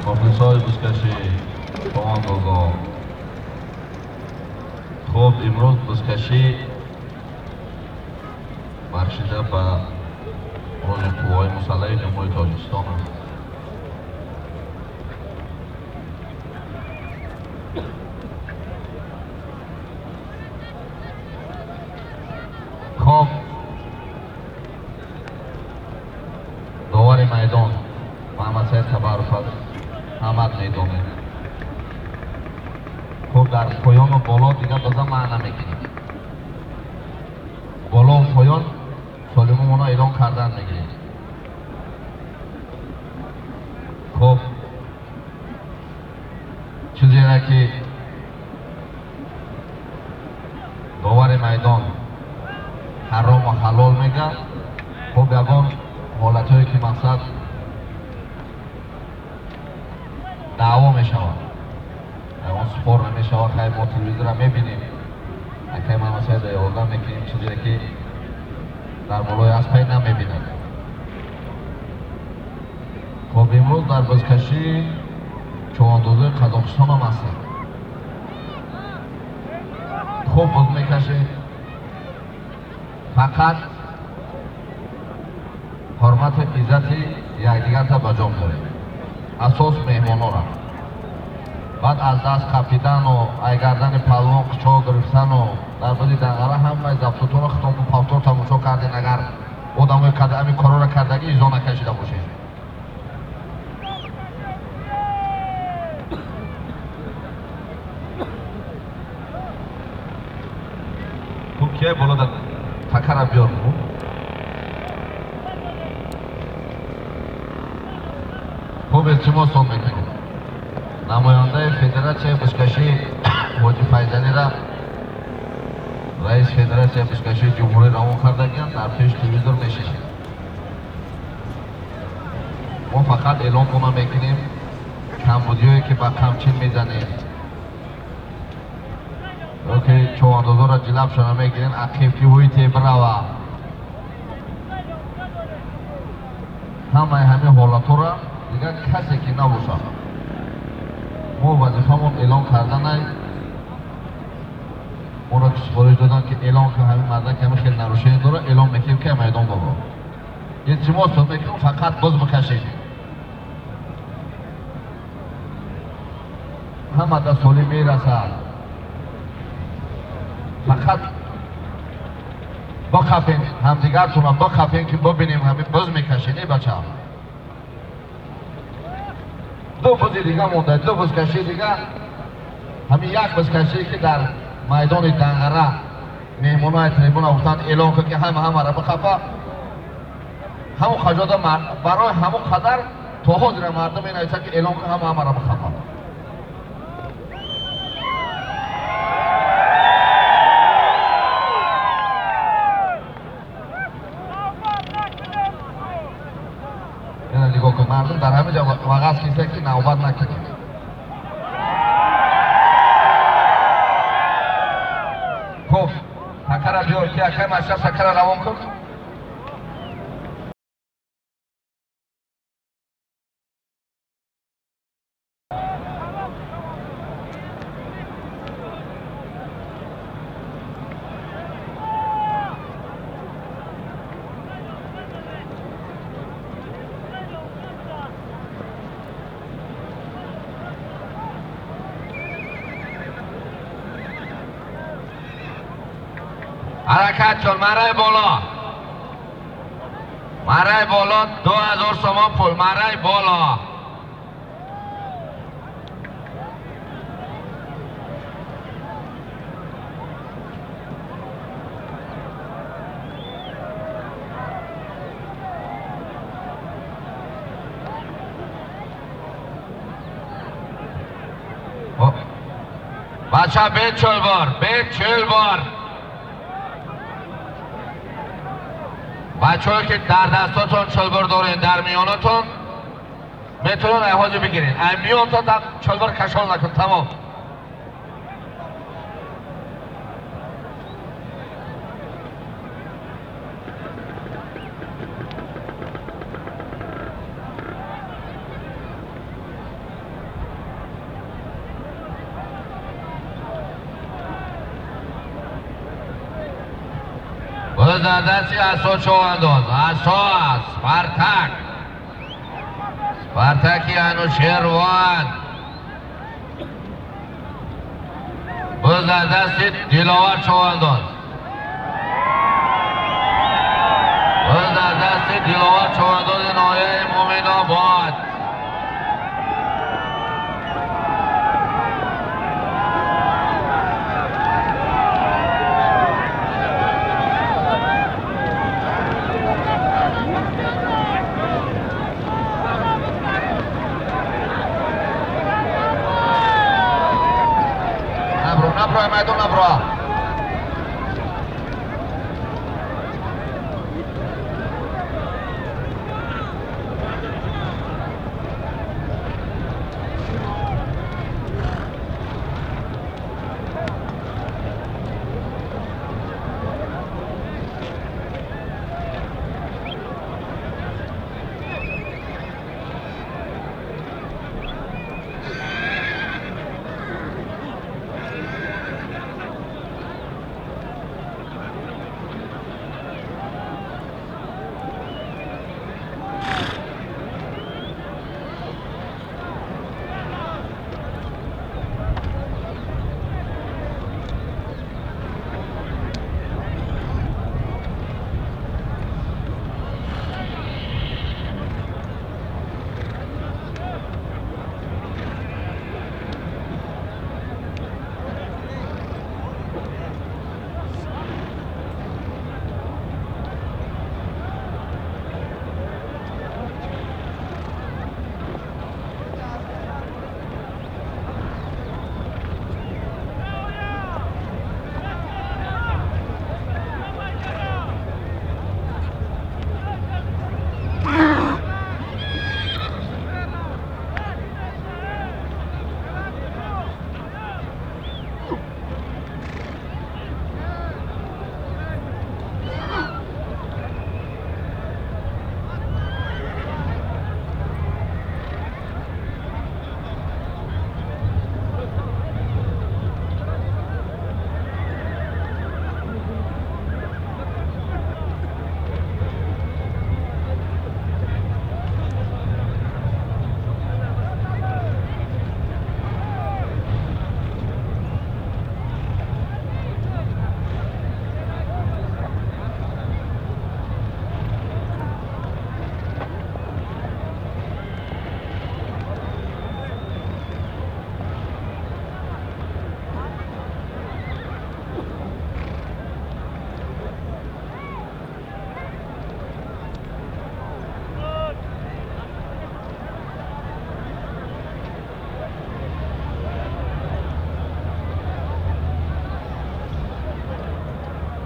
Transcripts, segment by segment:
Мухлисои бузкашӣ, човандозо, хуб, имрӯз бузкашӣ бахшида ба рӯзи қувваҳои мусаллаҳи Ҷумҳурии Тоҷикистон аст. Хоб, довари майдон Муҳаммадсаид Хабаров аст, ҳамат медонед. Хуб, дар поёну боло дигар база маъна мекунем. Болову поён солимумона эълон кардан мегирем. Хуб, чизеро ки довари майдон ҳарому ҳалол мегӯяд, хуб, ягон ҳолатҳое ки мақсад даъво мешавад, ягон спор намешавад, хай мо телевизорро мебинем, акай Муҳаммадсаид ёрдам мекунем, чизеро ки дар болои аспай намебинад. Хуб, имрӯз дар бузкашӣ човандозои Қазоқистон ҳам ҳастанд. Хуб буз мекашед, фақат ҳурмату иззати якдигарта ба ҷо меоред. Асос меҳмонора. Баъд аз даст қапидану ай гардани палвон қучоқ гирифтану дар бузи Данғара ҳамаи зафтутонро хитон повтор тамошо кардем. Агар одамои ҳамин корора кардагӣ изо накашида бошед. Хуб, кия боло дар такара биёр. Хуб, илтимосон мекунем. Намояндаи Федератсияи бузкашӣ Ҳоҷи Файзалира раис Федератсияи бузкашии ҷумҳурӣ равон кардагианд, дар пеш телевизор мешинанд. Мо фақат эълон гуна мекунем, камбудиҳое ки ба қамчин мезанем ё ки човандозоро ҷилабшона мегирем, ақиб ки ҳуйте бирава, ҳамаи ҳамин ҳолатҳоро дигар касе ки набошад, мо вазифамон эълон карданай. Моро ки супориш доданд ки эълон кун, ҳамин мардак ҳамин хел нарушение дора, эълон мекунем ки майдон бобо. Илтимос мекунем, фақат боз бикашед. Ҳама да солим мерасад, фақат бақапен ҳамдигартонро, бақапен ки бибинем ҳамин боз мекашед. Эй бача, ду бузи дига монда, ду бузкаши дига. Ҳамин як бузкашие ки дар майдони Данғара меҳмонои трибуна гуфтанд эълон кун ки ҳама ҳамаро бихапа, ҳамон хаҷода барои ҳамон қадар то ҳозира мардум менависад ки эълон кун ҳама ҳамаро бихапа. Нигоҳ кун, мардум дар ҳамин ҷо вағаз киса ки навбат накунем. Хуб, такара биёр ки акай Машраб такара равон кун. ҳаракат чун мараи боло, мараи боло 2000 сомон пул, мараи боло. Бача, бе чолбор, бе чолбор. Бачаҳое ки дар дастотон чолбор доред, дар миёнатон метавонед айҳоҷо бигиред. Ай миёнтон дар чолбор кашол накун, тамом. Дар дасти Асо Човандоз, Асо, Спартак, Спартаки Анушервон. Боз дар дасти Диловар Човандоз, боз дар дасти Диловар Човандози ноҳияи Муъминобод. Набро, набро, майдон набро.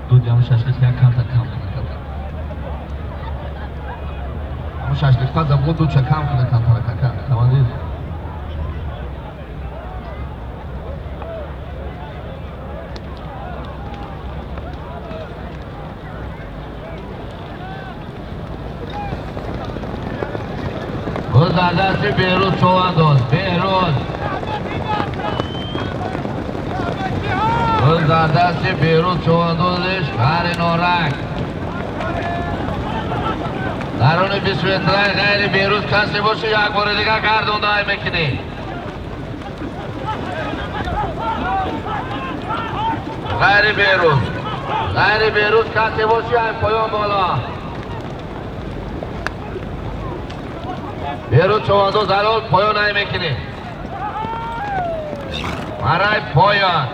Дуди ҳамун шашлик як камта кам кунад. Ҳамун шашлик паза буд, дудша кам кунад, камтара кака. Командир. Боз дар дасти Беҳрӯз Човандоз, Беҳрӯз. Боз дар дасти Беҳрӯз Човандози шаҳри Норак. Даруни 20 метраи ғайри Беҳрӯз касе боше, як бори дигар гардонда ай мекунӣ. Ғайри Беҳрӯз, ғайри Беҳрӯз касе боше, ай поён боло. Беҳрӯз Човандоз алол поён ай мекунӣ. Марай поён.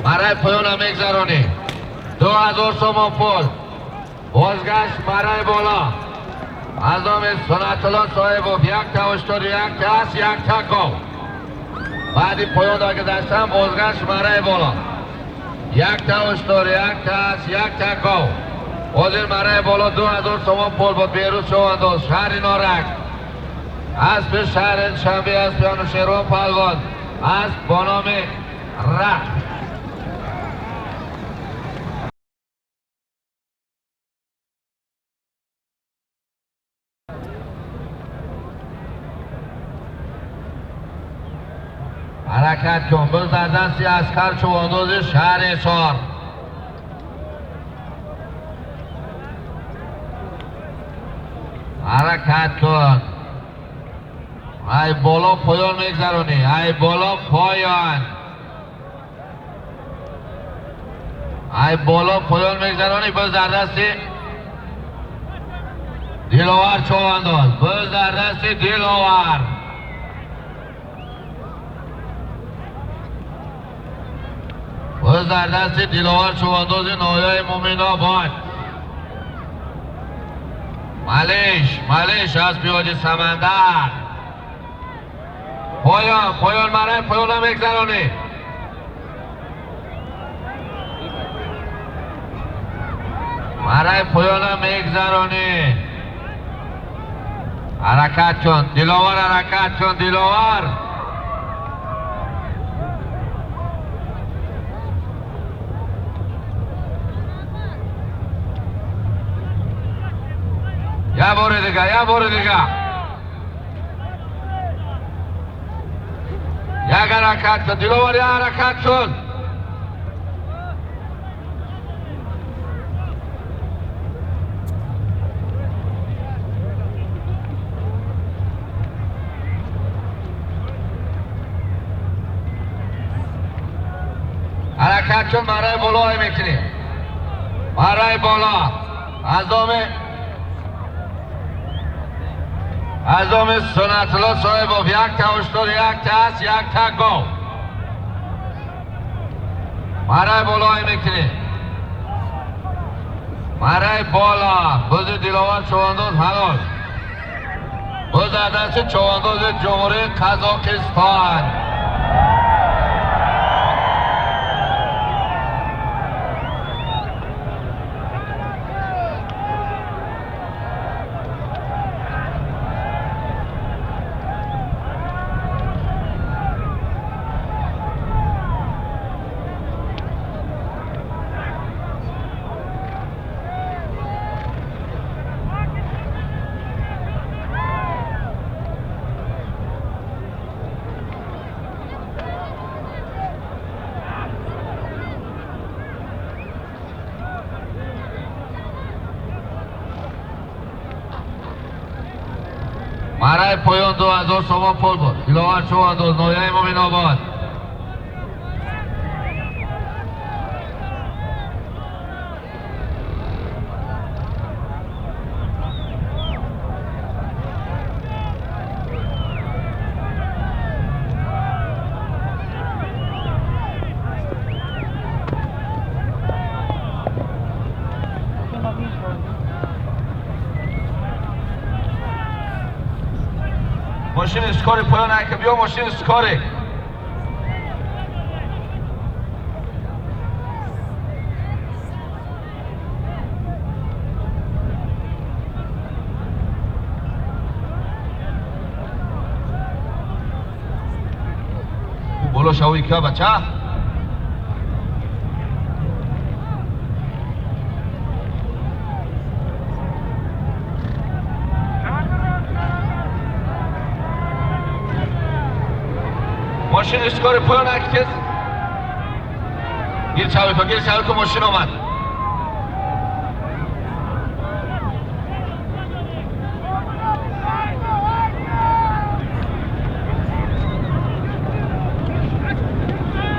Марай поёна мегзаронӣ. 2000 сомон пул. Бозгашт марай боло. Аз номи Сунатулло Соҳибов якта уштур, якта асп, якта гов. Баъди поёнда гузаштан бозгашт марай боло. Якта уштур, якта асп, якта гов. Ҳозир марай боло 2000 сомон пул бо Беҳрӯз Човандоз, шаҳри Норак. Аспи шаҳри Душанбе, аспи Анушервон Палвон, асп бо номи Рахт. Ҳаракат кун. Буз дар дасти Аскар чӯвандози шаҳри Ҳисор. Ҳаракат кун. Ай боло поён мегзаронӣ. Ай боло поён. Ай боло поён мегзаронӣ. Буз дар дасти Диловар чӯвандоз. Буз дар дасти Диловар. Буз дар дасти Диловар чӯвандози ноҳияи Мӯминобод. Малиш, малиш аз пиёди Самандар. Поён, поён марай, поёна мегзаронӣ. Марай поёна мегзаронӣ. Ҳаракат кун, Диловар, ҳаракат кун, Диловар. Я бори дига, я бори дига. Як ҳаракат кун, Диловар, як ҳаракат кун. Ҳаракат кун, марай боло мекунӣ. Марай боло. Азоми Сунатулло Соҳибов як та уштур, як та ас, як та гов. Марай боло мекунӣ. Марай боло. Бузи Диловар чӯвандоз ҳалол. Буз дар дасти чӯвандози Ҷумҳурии Қазоқистон. Марай поён 2000 сомон пул буд. Диловар чӯвандоз, ноҳияи Мӯминобод. Мошини скори поён айка, биё мошини скори. Боло шавӣ ка бача? Мошини скори поён айка тез. Гир шавӣ ка, гир шавӣ ка, мошин омад.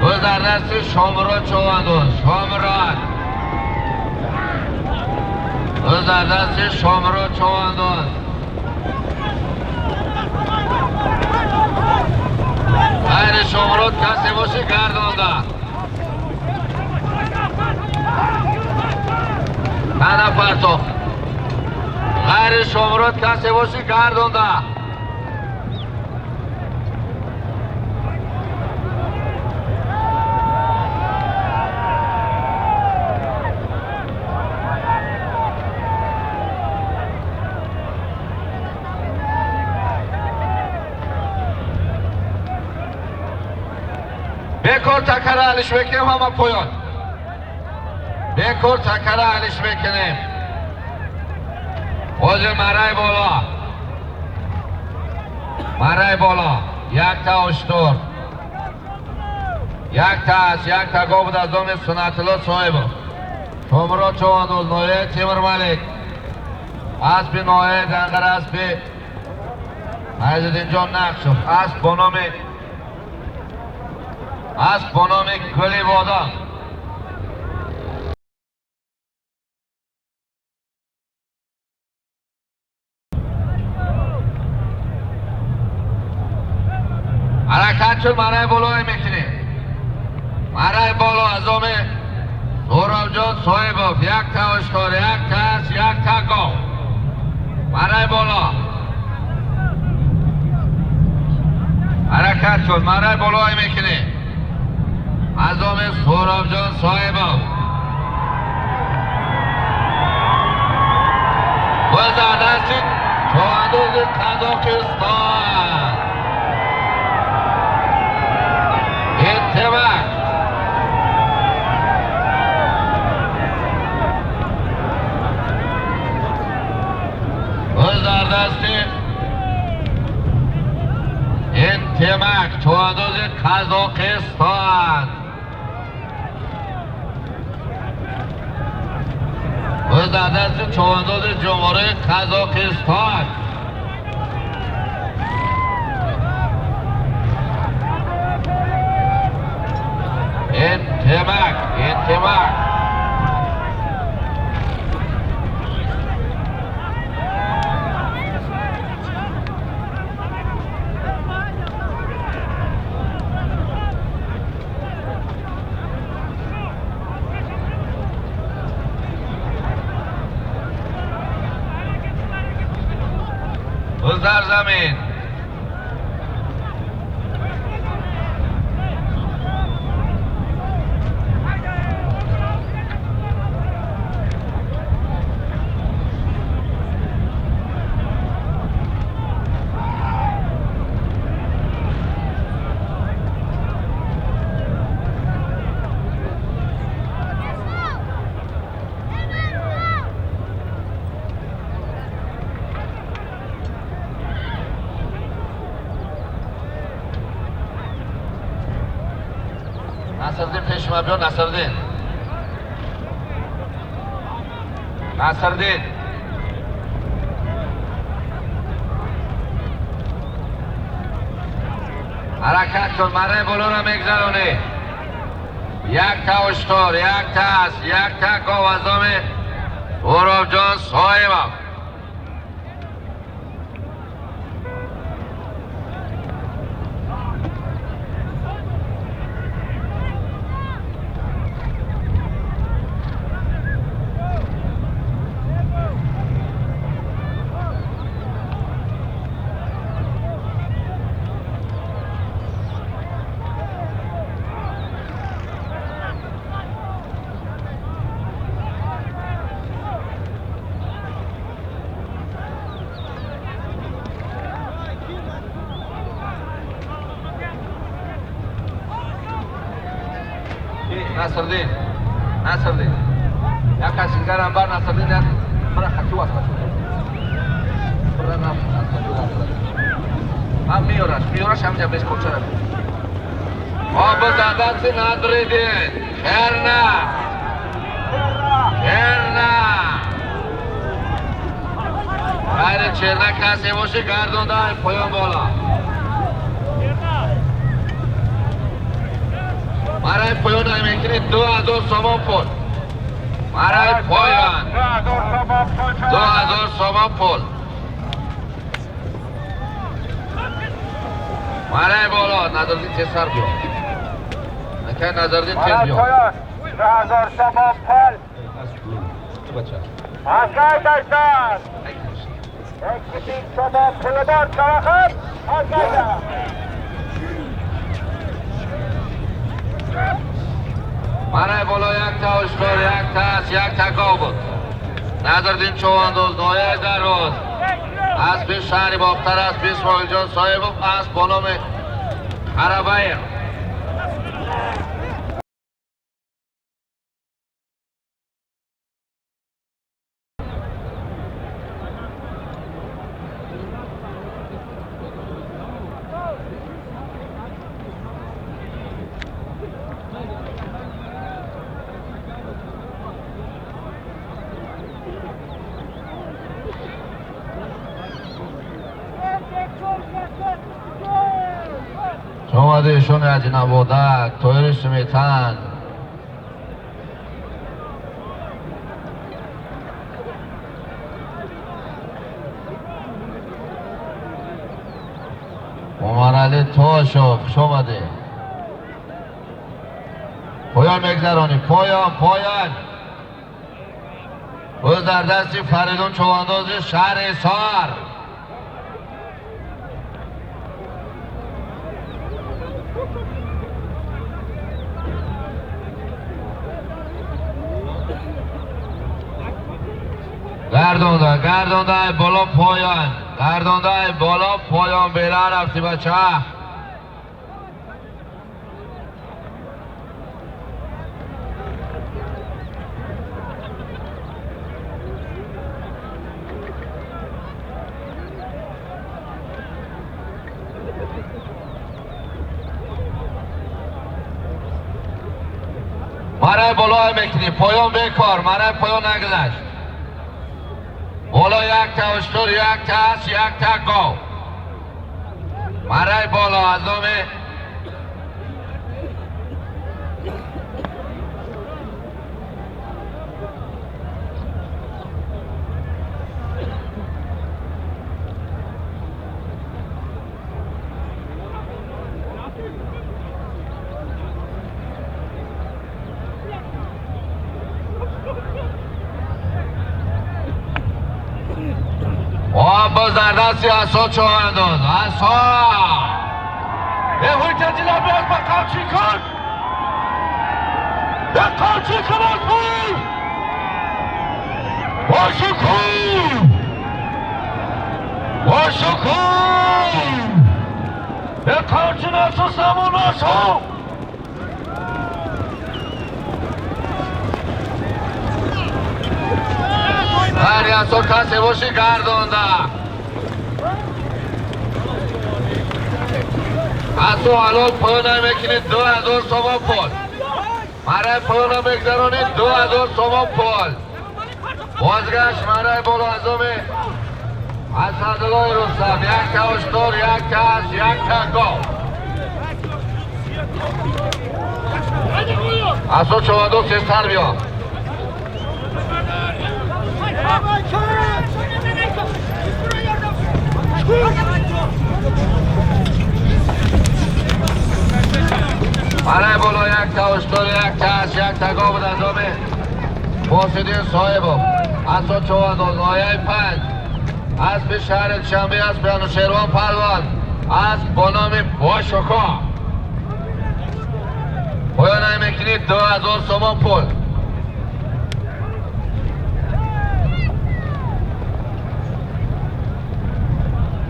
Буз дар дасти Шомурод чӯвандоз, Шомурод. Буз дар дасти Шомурод чӯвандоз. Ғайри Шомурод касе боши гардонда. Тана партоф. Ғайри Шомурод касе боши гардонда. Бекор такара алиш мекунем ҳама поён. Бекор такара алиш мекунем. Ҳозир марай боло. Марай боло. Як та уштур. Як та аст, як та гов буд аз номи Сунатулло Соҳибов. Шомурод Човандоз, ноҳияи Темурмалик. Аспи ноҳияи Данғара, аспи Файзиддинҷон Нақшов. Асп бо номи Гули Бодом. Ҳаракат шуд, мараи болое мекунем. Мараи боло аз номи Суробҷон Соҳибов. Як та уштор, як та асп, як та гов. Мараи боло. Ҳаракат шуд, мараи болое мекунем. Аз номи Суробҷон Соҳибов. Боз дар дасти човандози Қазоқистон. Интимак. Боз дар дасти Интимак, човандози Қазоқистон. Боз дар дасти човандози Ҷумҳурии Қазоқистон. Интимак, интимак. Боз дар замин. Насриддин пеши ма биё, Насриддин. Насриддин. Ҳаракат кун, мараи болоро мегзаронӣ. Як та уштор, як та асп, як та гов аз номи Суробҷон Соҳибов. Насриддин, Насриддин. Як касигарам бар Насриддин, як бара хачу аз хачу. Бара нам аз хачу Насриддин. Ҳам меёраш, меёраш ҳамҷа беш кочара. Об задаси Насриддин. Черна. Черна. Ғайри черна касе боши гардонда поён бола. Барои поён мекунӣ 2000 сомон пул. Барои поён 2000 сомон пул. Барои боло Назриддин тезтар биё. Акай Назриддин тез биё. 2000 сомон пул. Акай дастар. 1000 сомон пулдор чарахат. Акай. Барои боло як та уштор, як та асп, як та гов буд. Назриддин Човандоз, ноҳияи Дарвоз. Аспи шаҳри Бохтар, аспи Исмоилҷон Соҳибов, асп бо номи Қарабаев. омаде ишон аҷнабодак Тоири Сметан. Умарали Тошов, хуш омадед. Поён мегзаронӣ, поён, поён. Боз дар дасти Фаридун Чувандози шаҳри Ҳисор. Гардонда, гардонда, боло поён. Гардонда, боло поён, бела рафти бача. Марай боло мекунӣ, поён бекор, марай поён нагузашт. Боло якта уштур, якта ас, якта гов. Марай боло аз номи باز در دستی اسا چوهنداز اسا ای هوی تجیلا بیاز با قمچی کن به قمچی کن از پول باشو کن باشو کن به قمچی ناسو سمون ناسو هر اسا کسی باشی گردانده از تو حلال پایان نمیکنید 2000 سومان پول. مرای پایان نمیگذرانید 2000 سومان پول. بازگشت مرای بالا از آمه اسدالله رستم. یک تا اشتر، یک تا اس، یک تا گاو. از تو چواندو سه سر بیا. برای بالا یک تا اشتر، یک تا اس، یک تا گاو از آمه باسدین صاحبم. اسا چوانداز ناحیه 5 اسب شهر دوشنبه، اسب انوشیروان پهلوان، اسب با نام باشوکا. پایان نمیکنید 2000 سومان پول.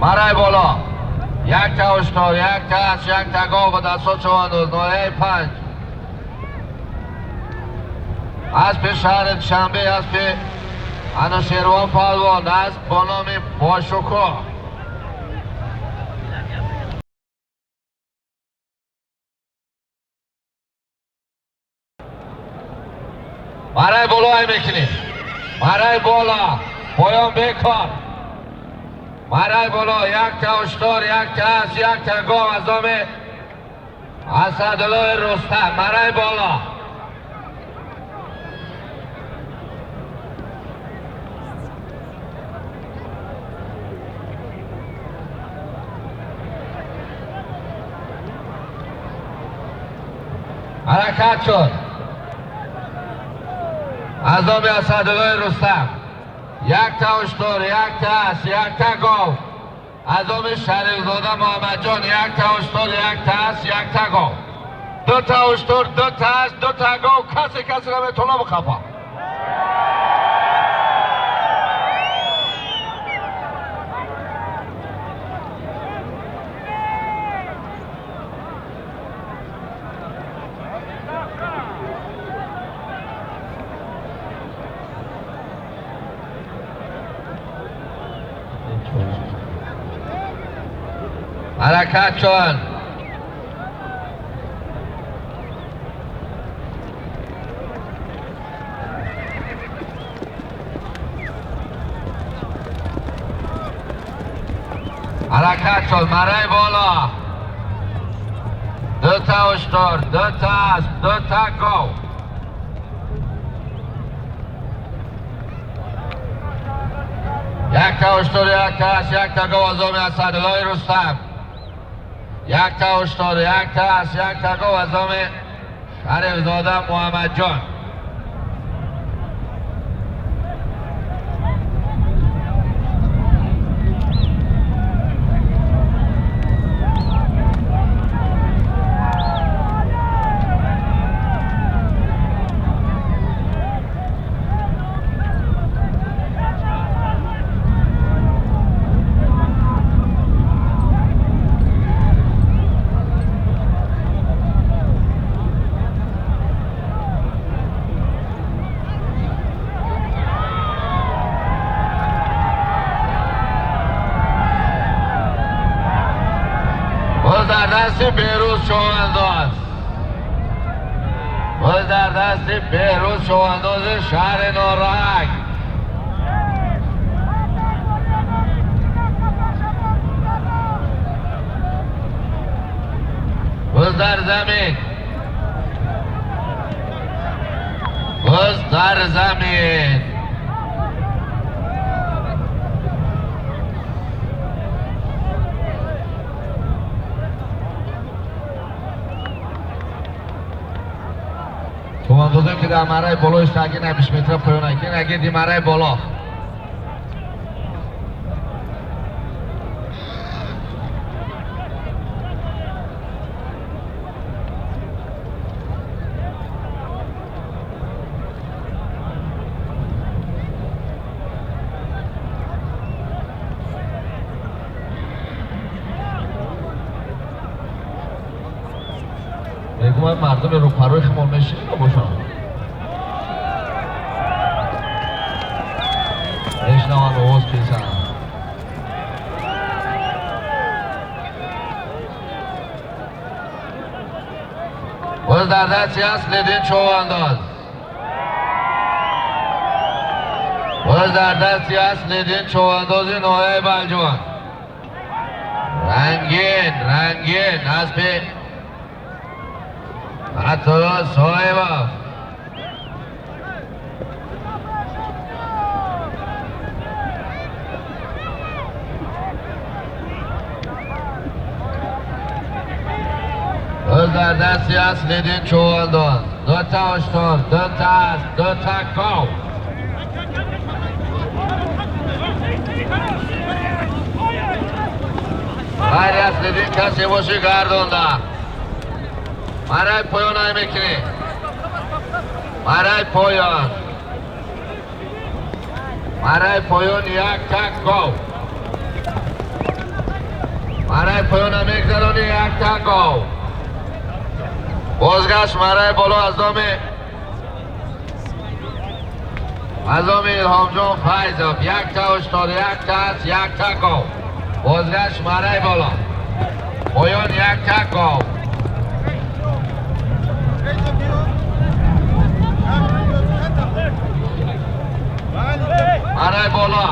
مرای بالا یک تا اشتر، یک تا اس، یک تا گاو با دستا چوانداز ناحیه 5 اسب شهر دوشنبه، اسب انوشیروان پهلوان، اسب با نام باشوکا. مرای بالا میکنیم، مرای بالا پایان بکار. مرای بالا یک تا اشتر، یک تا اس، یک تا گاو از نام اسدالله رستم. مرای بالا حرکت شد از نام اسدالله رستم. یک تا اشتر، یک تا اس، یک تا گاو. از نام شریفزاده محمد جان. یک تا اشتر، یک تا اس، یک تا گاو. دو تا اشتر، دو تا اس، دو تا گاو. کسی کسی را میتونه بخپا. حرکت کن. حرکت شد. مرای بالا Ду та уштур, ду та асп, ду та гов. Як та уштур, як та асп, як та гов аз номи Асадуллои Рустам. Як та уштур, як та асп, як та гов аз номи Шарифзода Муҳаммадҷон. باز در دست بهروز چوبانداز، باز در دست بهروز چوبانداز شهر نارنگ. باز در زمین، باز در زمین. Чӯбандозем ки дар мараи боло иштаги на 20 метра поён ки наги ди мараи боло. мегӯям мардуми рӯпарӯи химон мешинӣ бошанд. Мешнаванд овоз песанд. Боз дар дасти Аслиддин чӯбандоз. Боз дар дасти Аслиддин чӯбандози ноҳияи Балҷувон. Рангин, рангин аспи Атолло Соҳибов. Боз дар дасти Аслиддин чӯбандоз. Ду та уштур, ду та асп, ду та гов. Ғайри Аслиддин касе боши гардонда. Марай поён ай мекунӣ. Марай поён. Марай поён як та гов. Марай поён мегзаронӣ як та гов. Бозгашт марай боло аз номи Илҳомҷон Файзов. Як та уштур, як та асп, як та гов. Бозгашт марай боло. Поён як та гов. Марай боло.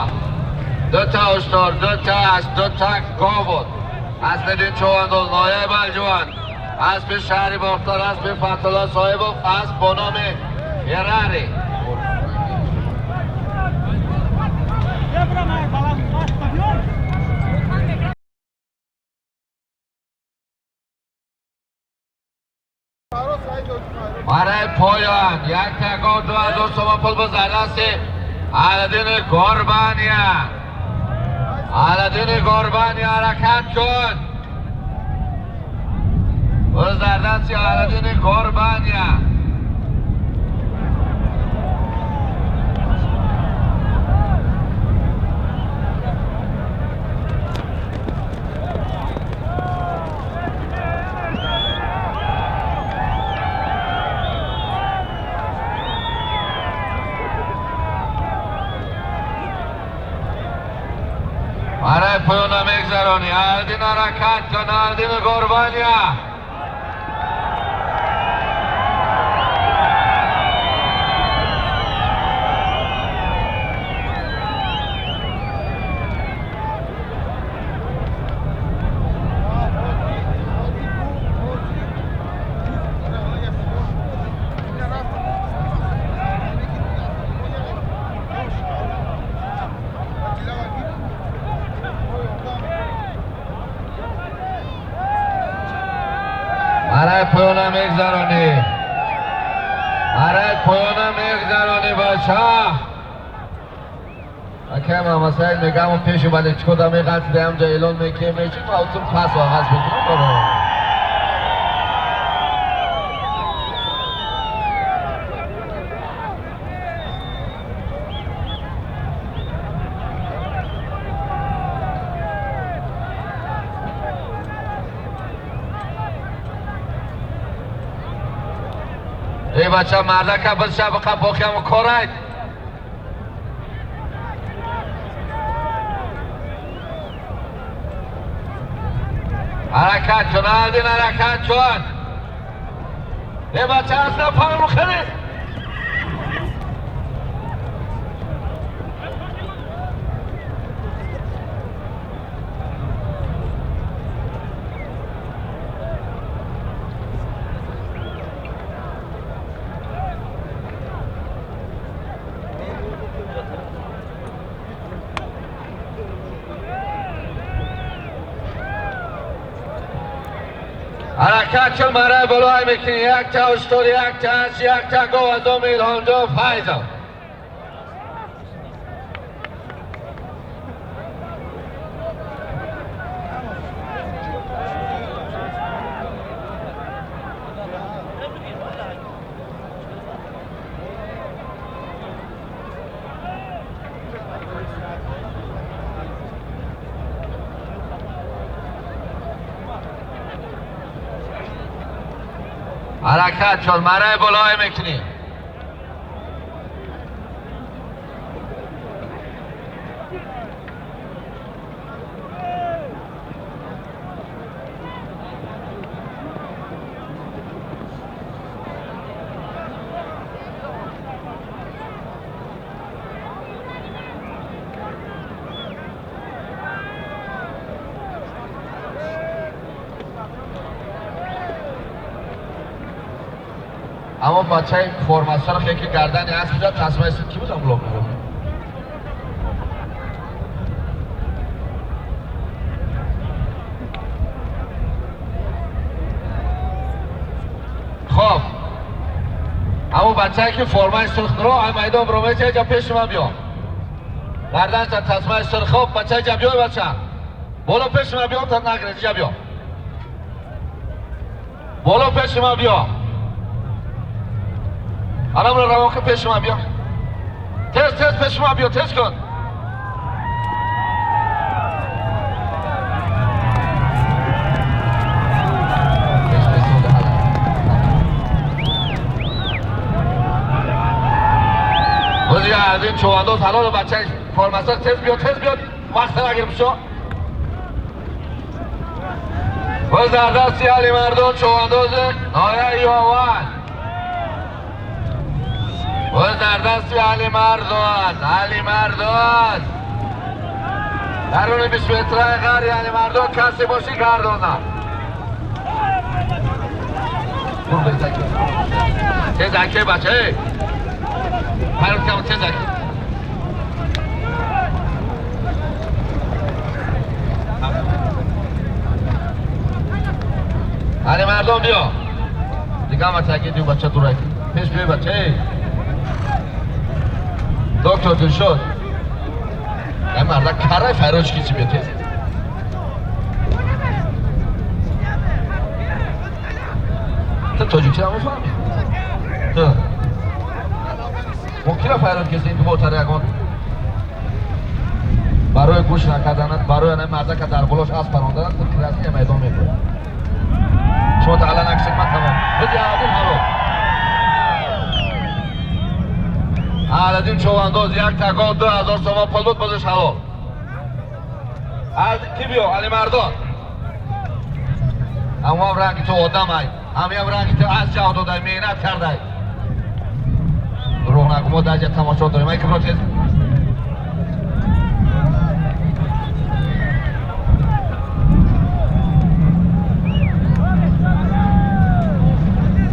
Ду та уштур, ду та асп, ду та гов буд. Аслиддин чӯбандоз ноҳияи Балҷувон. Аспи шаҳри Бохтар, аспи Фатҳулло Соҳибов, асп бо номи Феррари. Марай поён як та гов, 2000 сомон пул бо зардасти Аладдин Қурбония. Аладдин Қурбония ҳаракат кун. Боз дар дасти Аладдин Қурбония. Марай поёна мегзаронӣ. Аладдин ҳаракат кун. Аладдин Қурбония. Марай поёна мегзаронӣ. Марай поёна мегзаронӣ бача. Акай Муҳаммад Саид мегам пеши балечко да меғалтида ҳамҷа эълон мекунем мечи мавсум пас оғаз мекунем. Эй бача мардака бизша биқа боқияму корайд. Ҳаракат кун, Алдин ҳаракат кун. Эй бача асла пару хеле. Ҳаракат кун, марай болои мекунӣ. Якта уштур, якта асп, якта гов аз оми Илҳомҷон Файзов. Ҳаракат кун, марай болои мекунӣ. Аммо бачаи формасархе ки гардани асп буда тасмаи ки буд блок мегуфт. Хоб, аммо бачае ки формаи сурхро ай майдон бромеҷа ҷа пеши ман биё. Гарданша тасмаи сурх. Хоб, бача ҷа биёй, бача. Боло пеши ман биё, та нагрез, ҷа биё. Боло пеши ман биё. Анамро равон кун, пеши ман биё. Тез, тез пеши ман биё, тез кун. Бози аз ин чувандоз ҳалолу бачаи формасар тез биё, тез биё, вақт нагир бишо. Боз дар дасти Алимардон чувандози ноҳияи Ёван. Боз дар дасти Алимардон, Алимардон. Даруни 20 метраи ғари Алимардон касе бошӣ гардонад. Тез аке бача, эй. Пару кам тез аке. Алимардон биё. Дига ма таки ду бача дурак. Пеш биё бача, эй. Доктор Дилшод. Ай марда карай файроч ки чи биё тез. Ту тоҷикчи намефаҳмӣ? Ту. Мо кира файрод кесем ки ботари ягон барои гӯш накарданат, барои ана мардака дар болош асп паронданат, ту красния майдон мебурӣ. Шумо таъала накшед, ман тамом. Биди Аладдин ҳаво. Аладдин чувандоз як тагон 2000 сомон пул буд, бозиш ҳалол. Аз ки биё Алимардон. Ҳамон ранги ту одамай, ҳамин ранги ту аз ҷав додай, меҳнат кардай. Дурӯғ нагӯ, мо дар ҷа тамошо дорем. Ай кибро тез.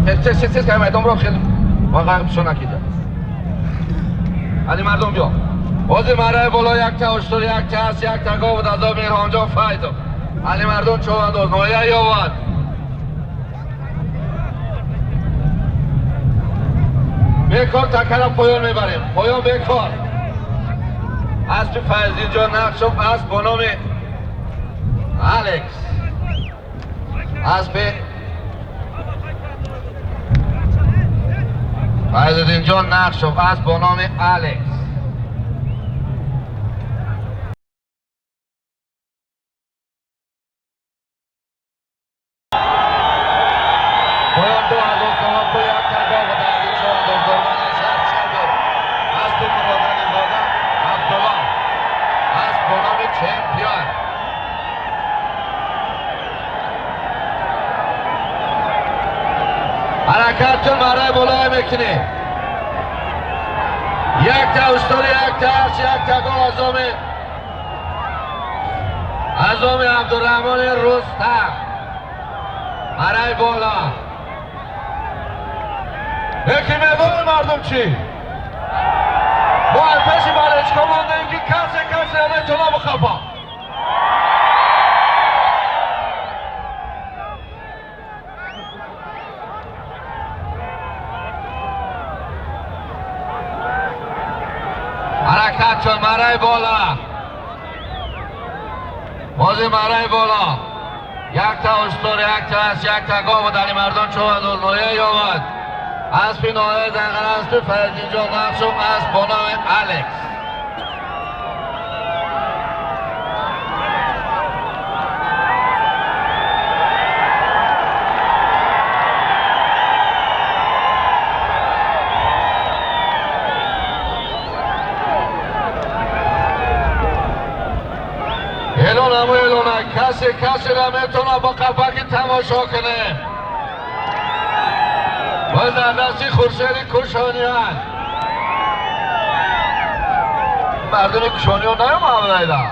Тез, тез, тез, тез, майдон бро, хеле ва ғарб шо накида. Алимардон биё. Ҳозир марай боло якта уштур, якта асп, якта гов буд, азоб Меҳронҷон Файзов. Алимардон чувандоз, ноҳияи Ёван. Бекор такара поён мебарем. Поён бекор. Аспи Файзиддинҷон Нақшов асп бо номи Алекс. Аспи Файзиддинҷон Нақшов асп бо номи Алекс. Поён 2000 сомон пул як тарбоғ дар човандоз дормани шаҳр Душанбе. Аспи Муродализода Абдулло. Асп бо номи Чемпион. Ҳаракат кун, марраи болоя мекунӣ. Якта устори, якта арш, якта гол азоми Абдурраҳмони Рустам. Марраи боло. Яке медонад мардум чӣ? Мо аз пеши балечко мондаем ки касе касе наметона бихапа. Ҳаракат шуд, марраи бола. Бози марраи боло. Якта устор, якта аст, якта гов буд. Алимардон Човандоз ноҳия ёвад. Аспи ноҳияи Данғара, аспи Файзиддинҷон Нақшов, асп бо номи Алекс. Элон амо элона, касе касеро метавонад бо қапаки тамошо кунем. Боз дар дасти Хуршеди Кушониён. Мардуми Кушониён наёмадайда.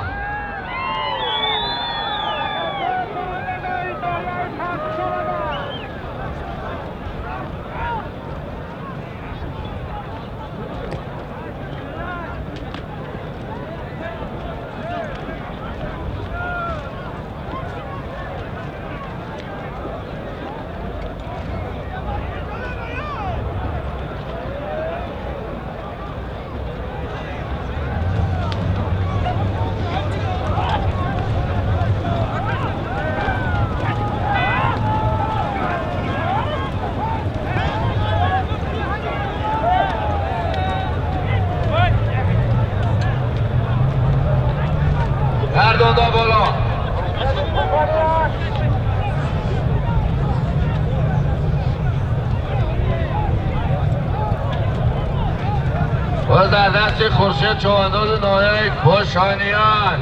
Гардонда боло. Боз дар дасти Хуршед Човандози ноҳияи Кушониён.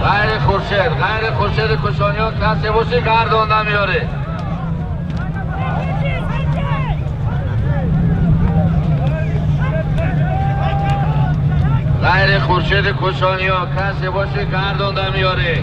Ғайри Хуршед, ғайри Хуршеди Кушониён касе бошӣ гардонда меёрӣ. Ғайри Хуршеди Кушониён касе бошӣ гардонда меёрӣ.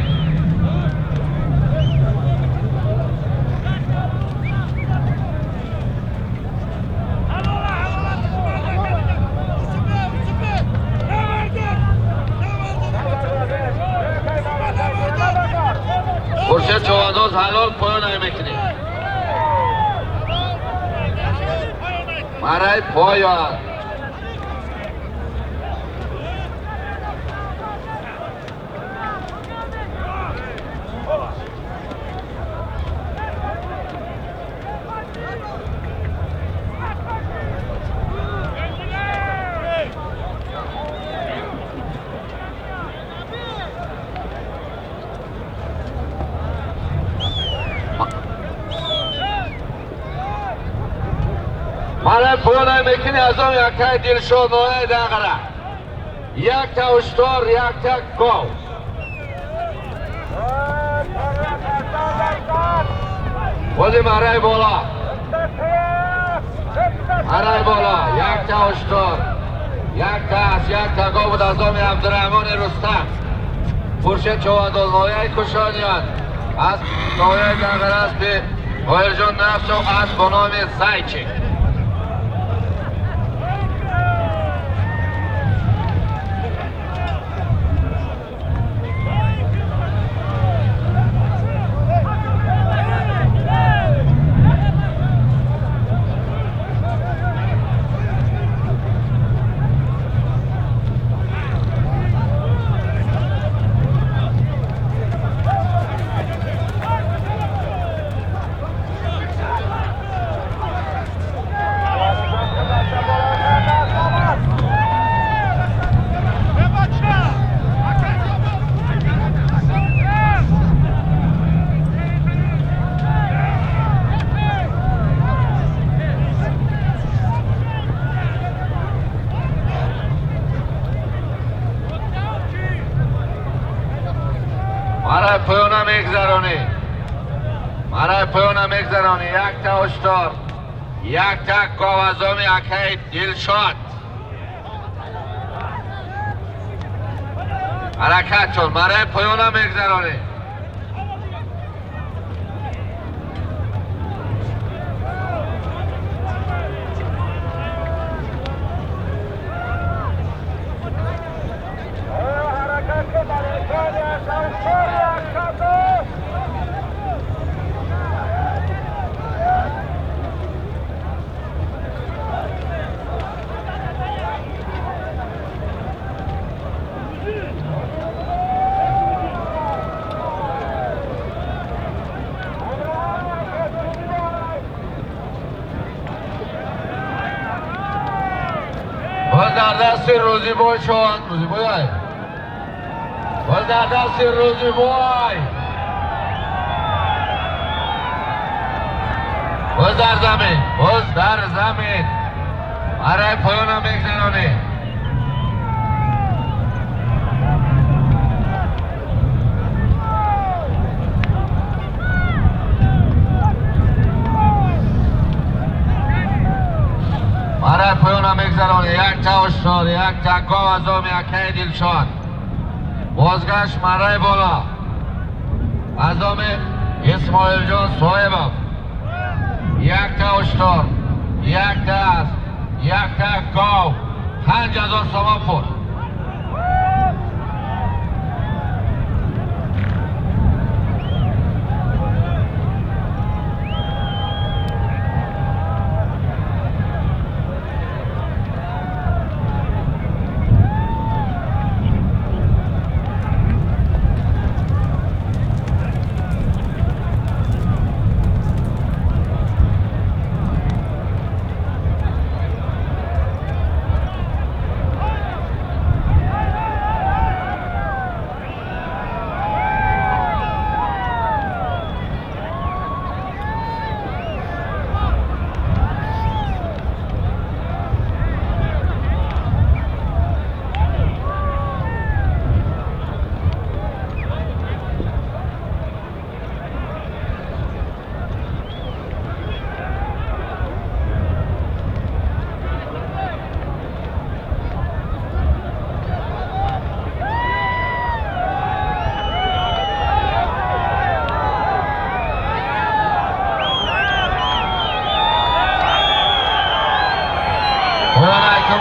Хуршед Човандоз ҳалол поён намекунӣ. Марай поён. Марай поён мекунӣ аз он яккаи Дилшод ноҳияи Данғара. Якта уштор, якта гов. Бози марай боло. Марай боло. Якта уштор, якта ас, якта гов буд аз номи Абдурраҳмони Рустам. Хуршед Човандоз ноҳияи Кушониён. Аз ноҳияи Данғара аспи Тоҳирҷон Нақшов асп бо номи Зайчик. Марай поёна мегзаронӣ. Марай поёна мегзаронӣ. Якта уштор, якта говазоми акаи Дилшод. Ҳаракат шуд. Марай поёна мегзаронӣ. Боз дар дасти Рӯзибой шаванд. Рӯзибой. Боз дар дасти Рӯзибой. Боз дар замин. Боз дар замин. Барои поёна мегзаронӣ. Барои поёна мегзаронӣ. Якта уштор, якта говазоми акаи Дилшод. Бозгашт марраи боло. Азоми Исмоилҷон Соҳибов. Якта уштор, якта асп, якта гов, 5000 сомон пул.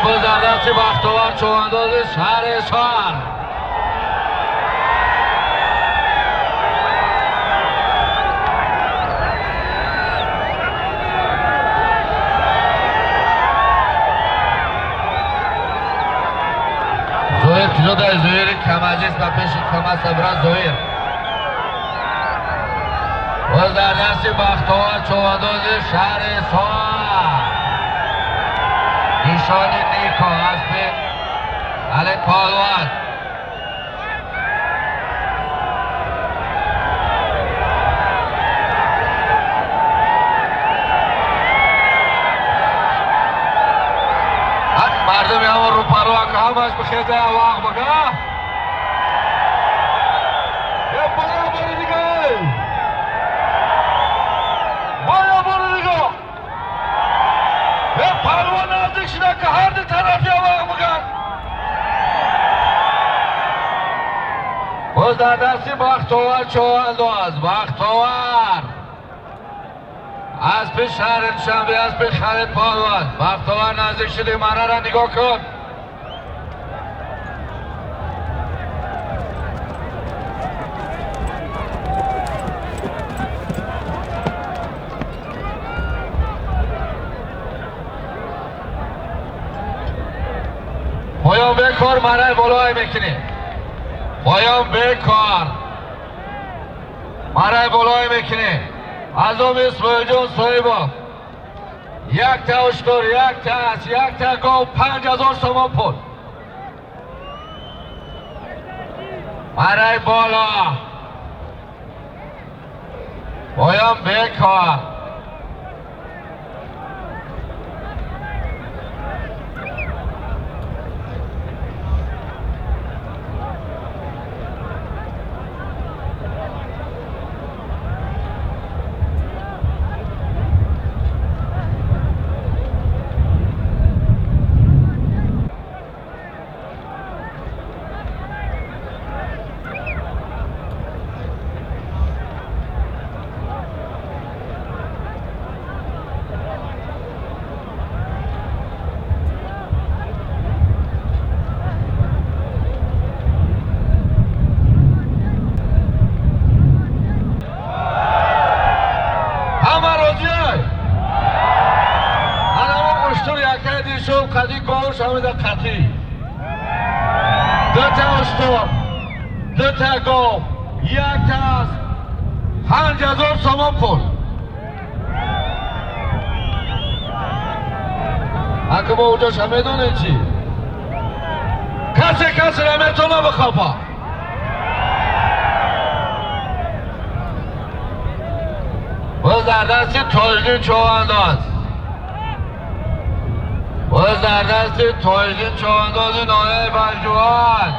Боз дар дасти Бахтовар чувандози шаҳри Исфаҳан. Зоҳир куҷо дар Зоҳири камаҷис ба пеши камаз сабра Зоҳир. Боз дар дасти Бахтовар чувандози шаҳри Исфаҳан. Нишони Нико аспи Али Палван. Мардуми ҳамон рӯпарӯа ки ҳамаш бихеза вақ бага. Е боя бори дига. Боя бори дига. Е палван наздик шуда ки ҳар ду тарафи вақ биган. Боз дар дасти Бахтовар чувандоз. Бахтовар. Аспи шаҳри Душанбе, аспи Халид Палван. Бахтовар наздик шуди, мараро нигоҳ кун. Поён бекор марай болой мекунӣ. Поён бекор. Марай болой мекунӣ. Азом Исмоилҷон Соҳибов. Якта уштур, якта асп, якта гов, 5000 сомон пул. Марай боло. Поён бекор. Дута уштур, дута гов, якта асп, 5000 сомон пул. Ака мо уҷоша медонем чӣ? Касе касеро метавона бихапа. Боз дар дасти Тоҷиддин Човандоз. Боз дар дасти Тоҷиддин Човандози ноҳияи Балҷувон.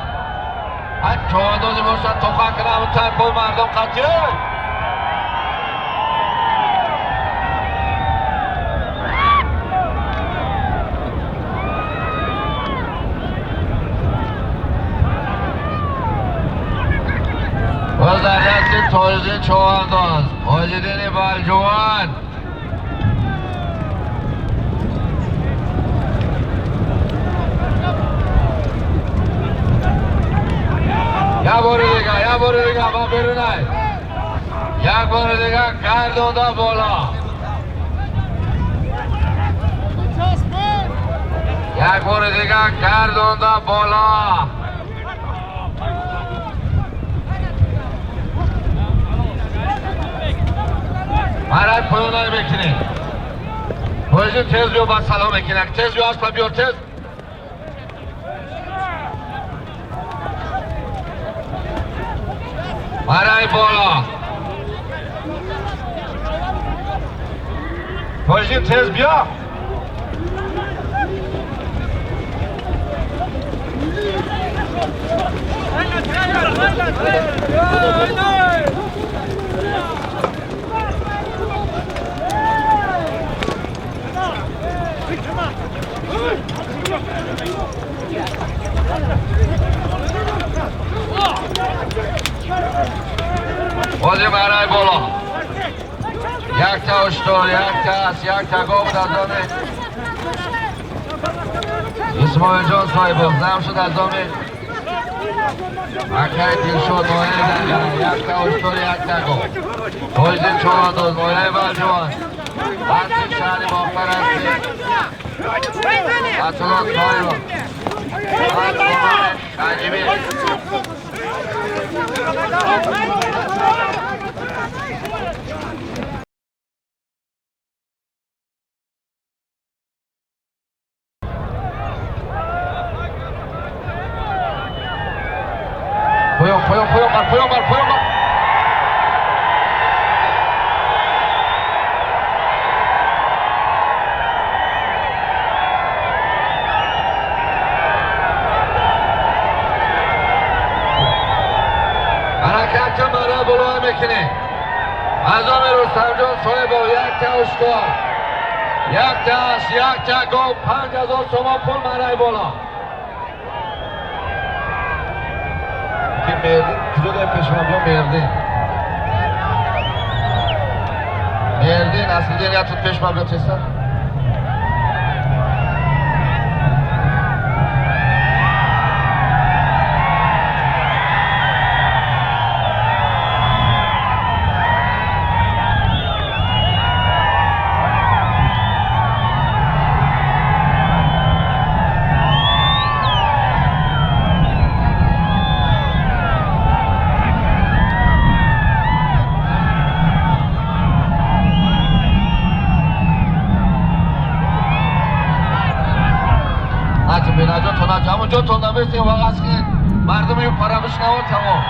Ҳар човандозе бошад тоқа кунам тай пой мардум қатъӣ. باز در دست تاجدین چوهانداز تاجدین بلجوان. یه بار دیگه، یه بار دیگه با بیرونای. یک بار دیگه گردونده بالا. یک بار دیگه گردونده بالا. برای پایانای میکنی. پایانای تیز بیا با سلام میکنی. تیز بیا اسپا بیار تیز. برای بالا. پایانای تیز بیا. بازی برای بالا. یک تا اشتر، یک تا اس، یک تا گاو در دامه اسماعیل جان صاحب زم شد از دامه اکای دلشاد نوحه دنگره. یک تا اشتر، یک تا گاو. تاجدین چوهانداز نوحه بلجوان. بحث شهر باختر هستی. عطلان صاحب عجیبی. 포용 포용 포용말 포용말 포용말. حرکت مرا بلند میکنه. از آن رستم جان صاحب یک تا اشتر، یک تا اس، یک تا گاو، 5000 سومان پول مرای بالا. که مردین کجا داریم پیش من بیا مردین. مردین اصلی دین یا تو پیش من بیا تیستن. جاتون نمیستیم واقعا که مردم این پاره بشنوه تمام.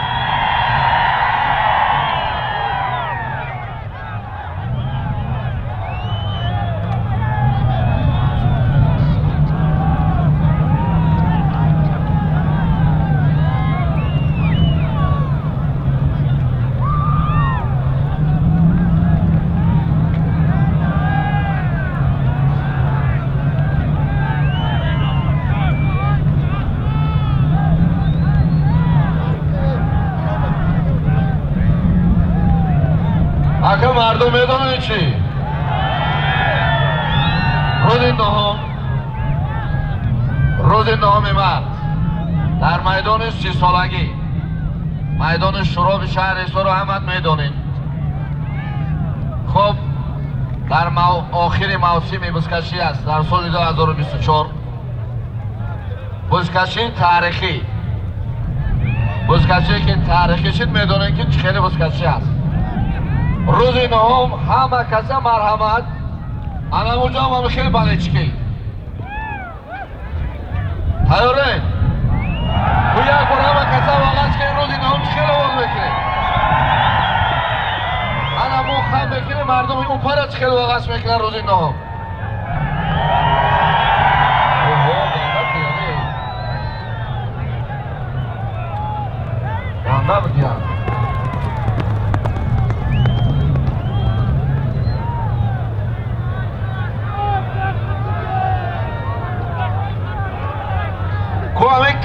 مردم میدونن چی؟ روز نهم مرد در میدان 30 سالگی میدان شراب شهر حصار رو همت میدونین. خب در آخر موسم بزکشی است در سال 2024 بزکشی تاریخی Бузкашие ки таърихӣ шид, медонем ки чӣ хеле бузкашӣ аст. Рӯзи нуҳум ҳама каса марҳамат, анамуҷо ҳам хеле болельщики. Тайёред? Ку як бор ҳама каса вағаз кунем, рӯзи нуҳум чӣ хеле овоз мекунем. Ана мо хам мекунем, мардуми он пара чӣ хеле вағаз мекунанд рӯзи нуҳум.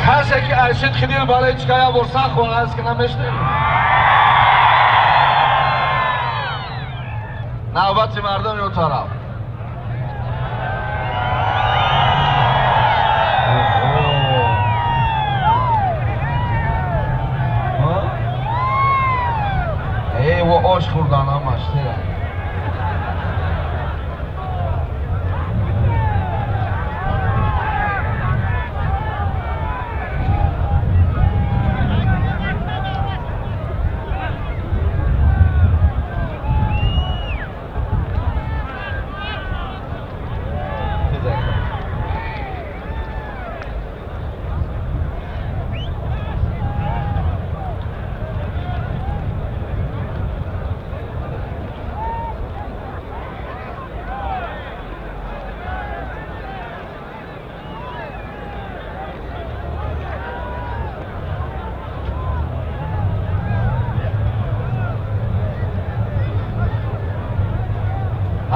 Касе ки айшид хидил барои чикая борса хоҳад ки намешнем. Навбати мардум ё тараф. Эй, во ош хӯрдан ҳамаш тера.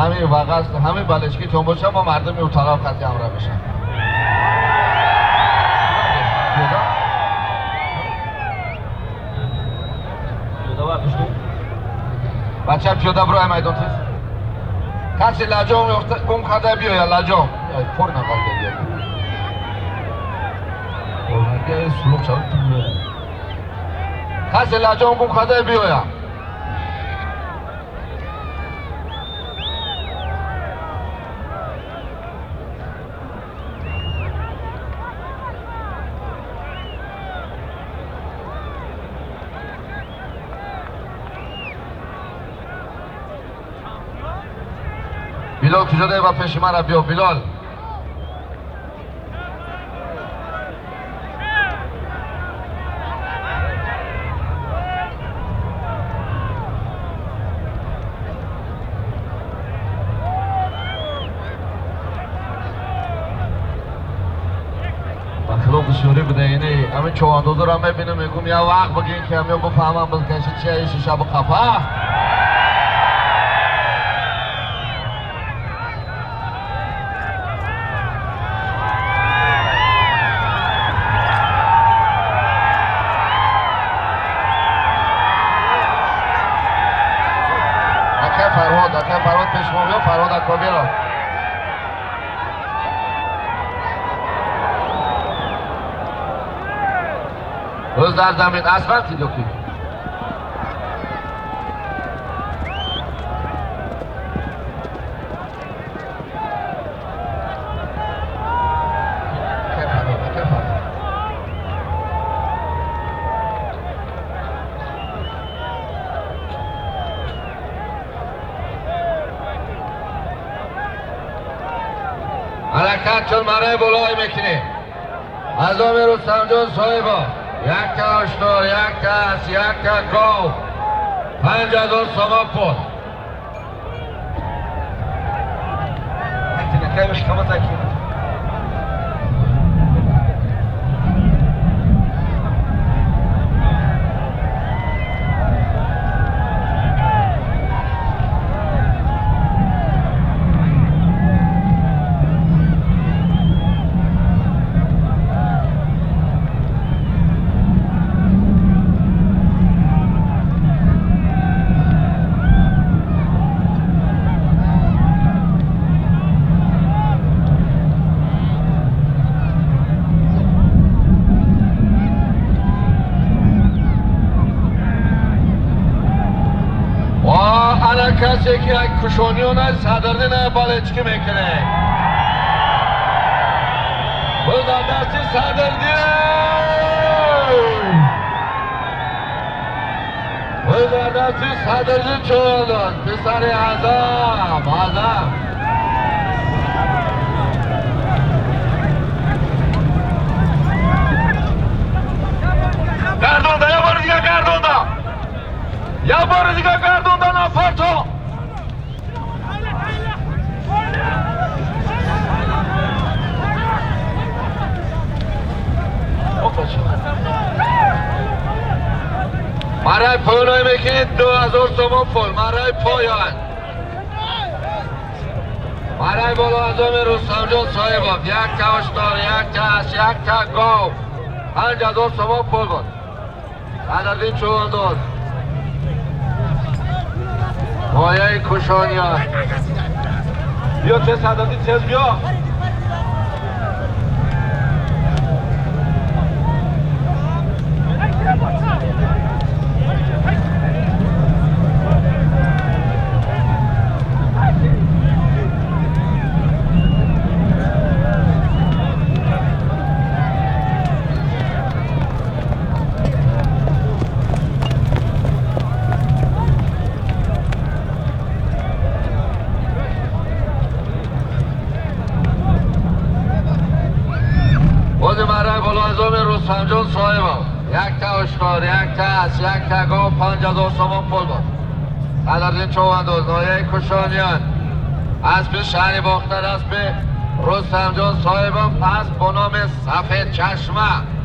ҳамин вағаз, ҳамин болельщики тон боша, мо мардуми у тараф хати ҳамра мешам. Бача пиёда бироя майдон тез. Касе лаҷом ёфта гум карда биёя лаҷом. Пор нақалда биё. Сулуқ шавад. Касе лаҷом гум карда биёя. Билол куҷо дорӣ? Ба пеши мана биё, Билол. Ба хилоф бисёрӣ будаини ҳамин човандозаро мебинам, мегӯм як вақт бигин ки ҳамё бифаҳмам бузкаши чия шиша бихафа. Фарҳод пеш мо биё, Фарҳод Акобиров. Рӯз дар замин асфалт ки. ҳаракат чун мараи болое мекунем. Аз оми Рустамҷон соҳибо якта оштор, якта ас, якта гов, 5000 сомон пул. Касе ки кушониёна Садриддина болельщики мекунем. Боз дар дасти Садриддин. دستی صدرزی چوبان پسر اعظم اعظم گردونده یه بار دیگه گردونده یه بار دیگه گردونده نفرتو مرای پایان میکنید 2000 تومان پول مرای پایان مرای بالا اعظم رستم جان صاحب یک تا اشتار یک تا اس یک تا گاو 5000 تومان پول بود عددی چوبانداز مایه کشانیان بیا تز عددی تز بیا رستم صاحبم یک تا اشکار یک تا اس یک تا گاو 5000 تومان پول بود صدرالدین چوبانداز ناحیه کشانیان اسب شهر باختر اسب رستم جان صاحبم اسب با نام سفید چشمه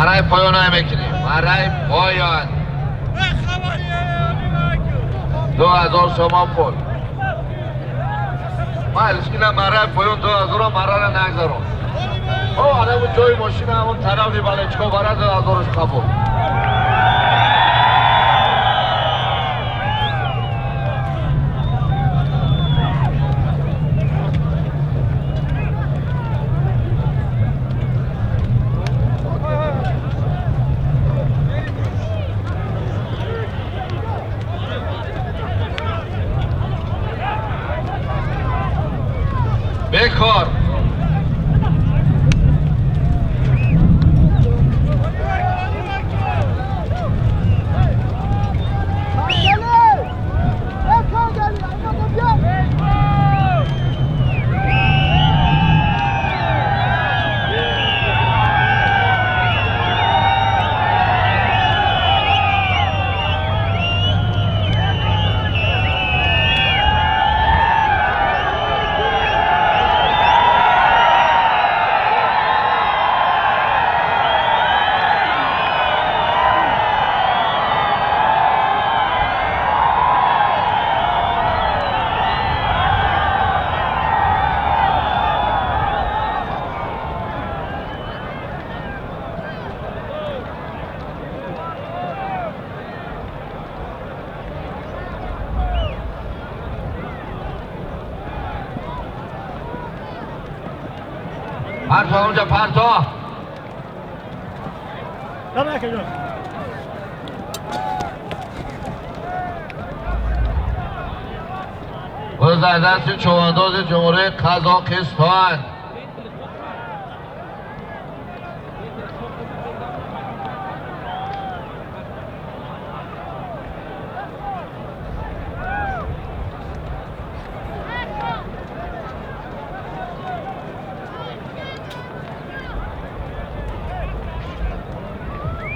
مرای پایان نمیکنیم مرای پایان 2000 تومان پول مایلش که مرای پایان 2000 مرا را نگذارم او آره بود جای ماشین همون طرفی بالچکا برای 2000ش قبول بکار پرتا اونجا پرتا باز در دست چوبانداز جمهوری قزاقستان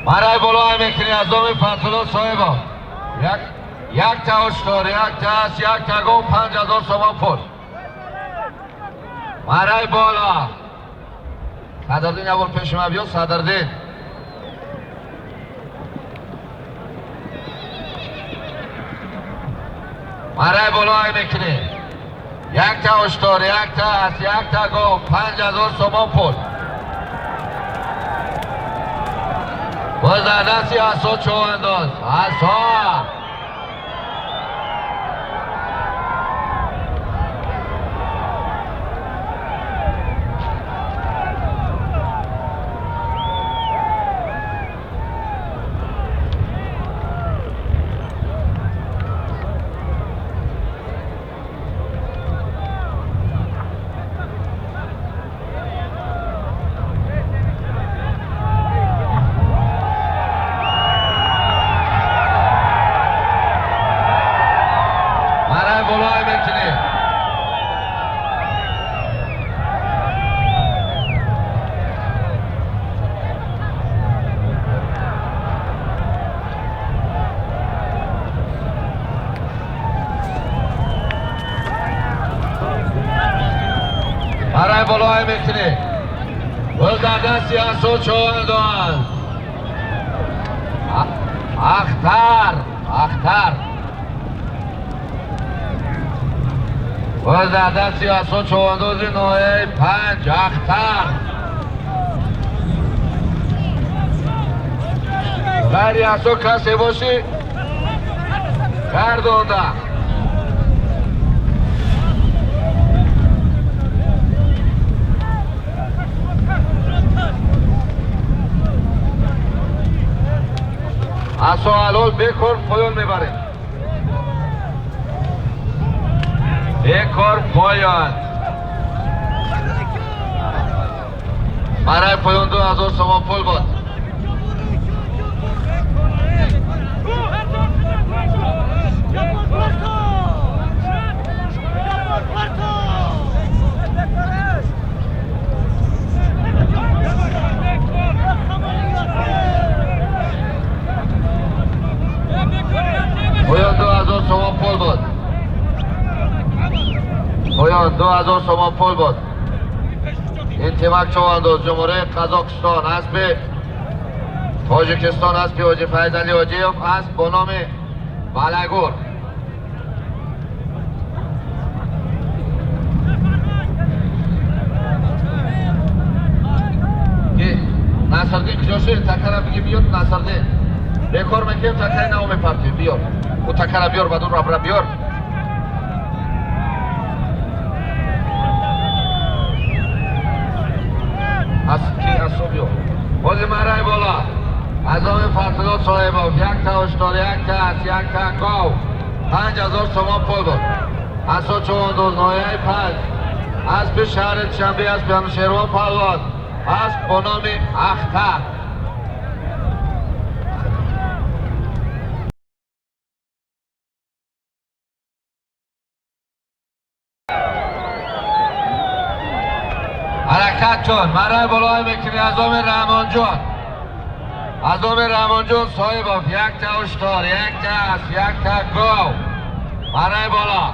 مرای بالا میکنی از دام فتح‌الله صاحبا یک تا اشتار یک تا اس یک تا گاو 5000 تومان پول مرای بالا صدرالدین یه بار پیش من بیا صدرالدین مرای بالا میکنی یک تا اشتار یک تا اس یک تا گاو 5000 تومان پول باز در دستی عصا چوبانداز عصا болои мекунӣ. Боз дар дасти асо човандоз. Ахтар, Ахтар. Боз дар дасти асо човандози ноҳияи 5 Ахтар. Ғайри асо касе бошӣ гардонда. Асо ҳалол бекор поён мебарем. Бекор поён. Барои поён 2000 сомон пул буд. Поён 2000 сомон пул буд. Поён 2000 сомон пул буд. Ин тимак човандоз Ҷумҳурии Қазоқистон, аспи Тоҷикистон, аспи Ҳоҷи Файзалӣ Ҳоҷиев, асп бо номи Балагур. Ки Насрдин куҷо шуд? Такара биги биёд Насрдин. Бекор мекунем, такаи наво мепартем, биёр. Ӯ такара биёр, баъд ӯ рабра биёр. Аз ки асо биёр. Бози марай бола. Аз оми Фатулло Соҳибов, якта ҳуштор, якта ас, якта гов. 5000 сомон пул буд. Асо човандоз ноҳияи 5. Аспи шаҳри Душанбе, аспи Анушервон Палвон. Асп бо номи Ахтар. ҳаракат кун. Марай болои мекунӣ аз оми Раҳмонҷон. Аз оми Раҳмонҷон Соҳибов, якта ҳуштор, якта асп, якта гов. Марай боло.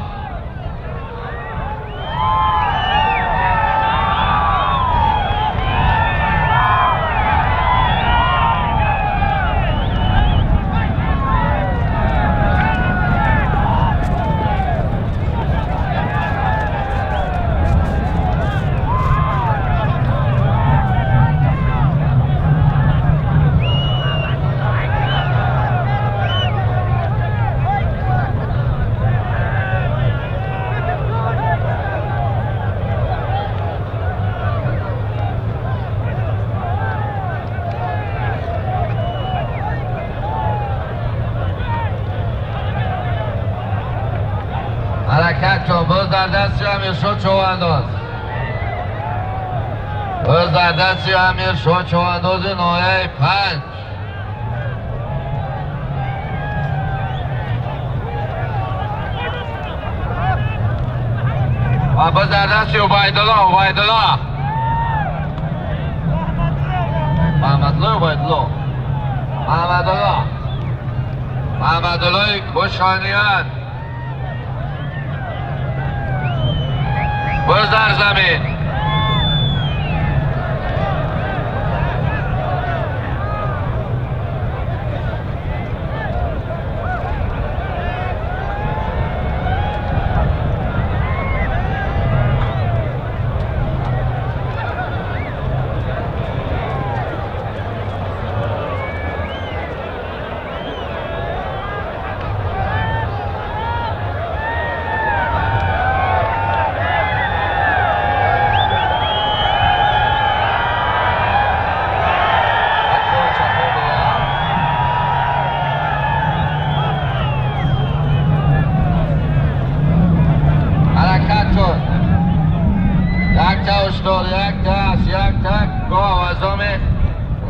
ҳаракат кун. Боз дар дасти Амиршоҳ човандоз. Боз дар дасти Амиршоҳ човандози ноҳияи 5. Ва боз дар дасти Убайдулло, Убайдулло. Маҳмадулло, Убайдулло. Маҳмадулло. Маҳмадуллои Кушониён. Боз дар замин.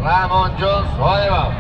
Раҳмонҷон Соҳибов.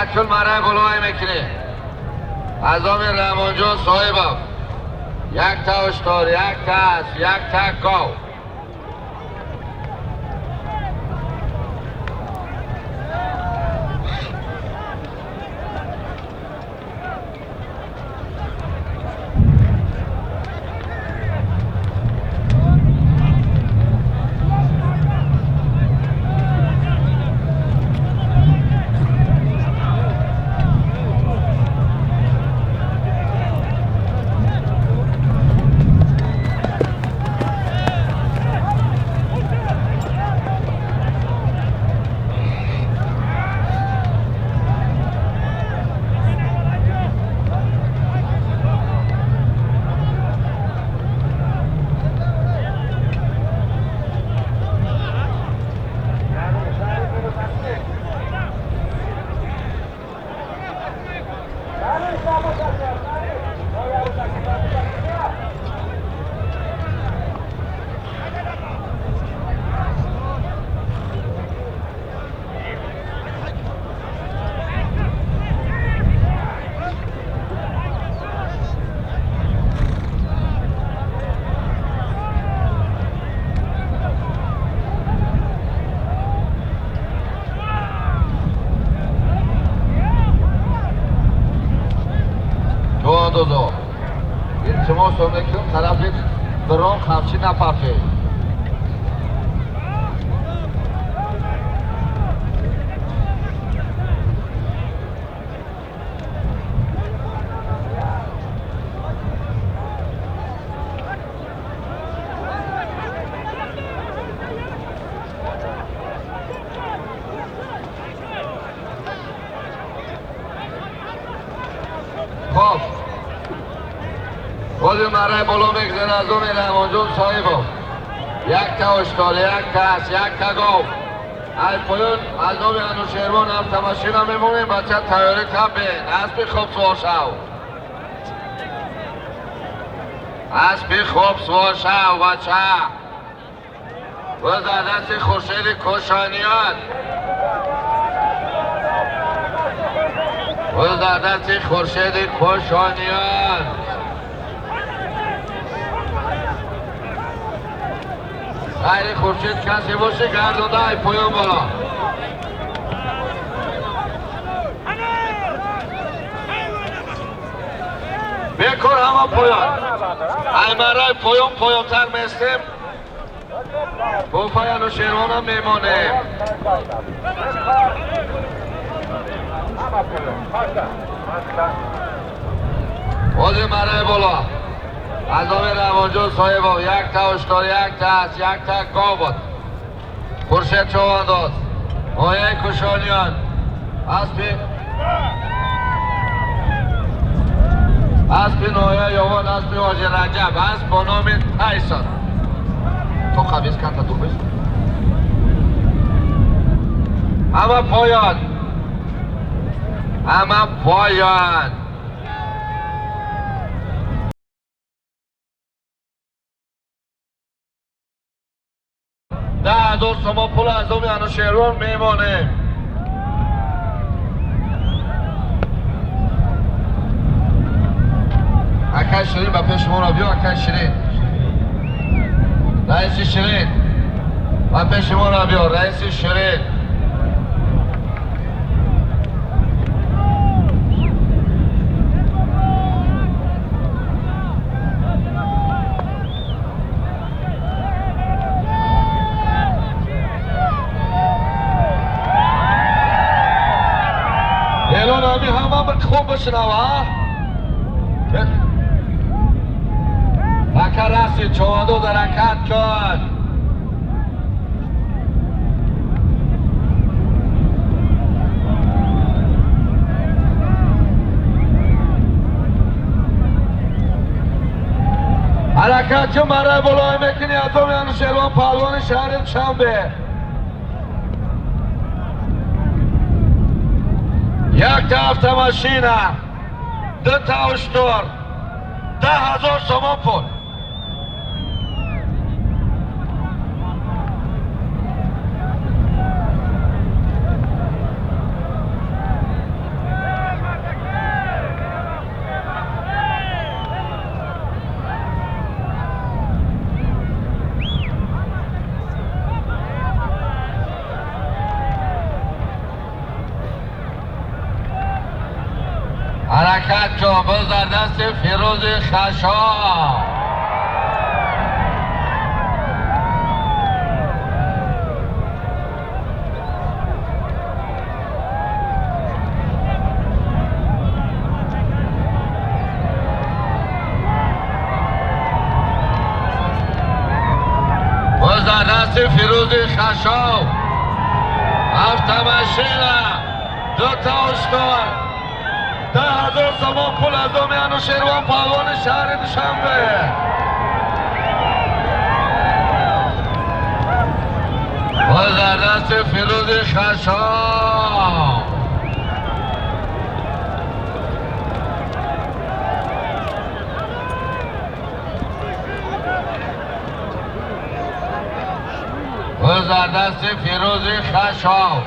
Ҳаракат кун, мараи болои мекунӣ. Аз номи Раҳмонҷон Соҳибов якта уштор, якта асп, якта гов. Додо. Илтимос мекунам тарафи бирон қамчӣ напартоед. Хоб. Бози мараи боло мегзара аз номи Раҳмонҷон Соҳибов. Якта уштор, якта асп, якта гов. Ай поён аз номи Анушервон автомашина мемонем, бача тайёрӣ таббен. Аспи хоб суор шав. Аспи хоб суор шав, бача. Боз дар дасти Хуршеди Кошониён. Боз дар дасти Хуршеди Кошониён. Ғайри Хуршед касе боше гардонда ай поён боло. Бекор ҳама поён. Ай мараи поён поёнтар местем. Бофаи Анушервонам мемонем. Бози мараи боло. Аз номи Раҳмонҷон Соҳибов якта уштор, якта асп, якта гов буд. Хуршед Човандоз, ноҳияи Кушониён, аспи ноҳияи Ёвон, аспи Ҳоҷи Раҷаб, асп бо номи Тайсон. То қабиз канта дубиз. Ҳама поён. Ҳама поён. 10,000 сомон пул аз номи Анушервон мемонем. Акай Ширин ба пеши моро биё, акай Ширин. Раиси Ширин ба пеши моро биё, раиси Ширин. Элон ами ҳама хуб бишнава. Ака расид, човандоз ҳаракат кун. Ҳаракат кун, мараи болои мекунӣ аз номи Анушервон паҳлавони шаҳри Душанбе. Якта автомашина, дута уштор, 10,000 сомон пул. Ҳаракат кун, боз дар дасти Фирӯзи Хашоб. Боз дар дасти Фирӯзи Хашоб. Автомашина, дута уштур, 10,000 сомон пул аз доми Анушервон паҳлавони шаҳри Душанбе. Боз дар дасти Фирӯзи Хашоб. Боз дар дасти Фирӯзи Хашоб.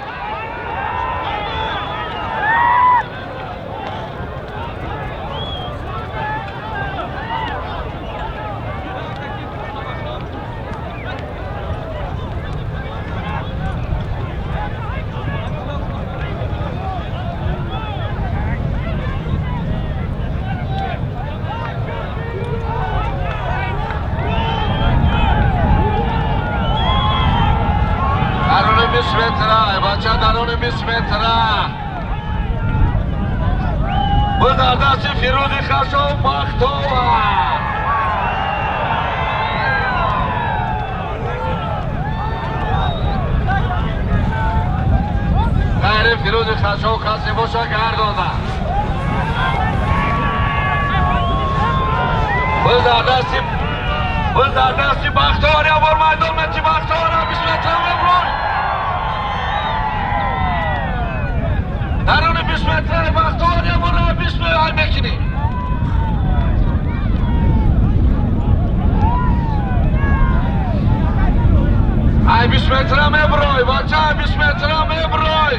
Бача дарони 20 метра. Боз дар дасти Фирӯзи Хашоб Бахтова. Ғайри Фирӯзи Хашоб касе боша гардонда. Боз дар дасти Бахтовар як бор майдон мети Бахтовара 20 метра мебурой. Дарони 20 метраи Бахтовар як бор 20 метра мекунӣ. Ай 20 метра мебурой, бача, ай 20 метра мебурой.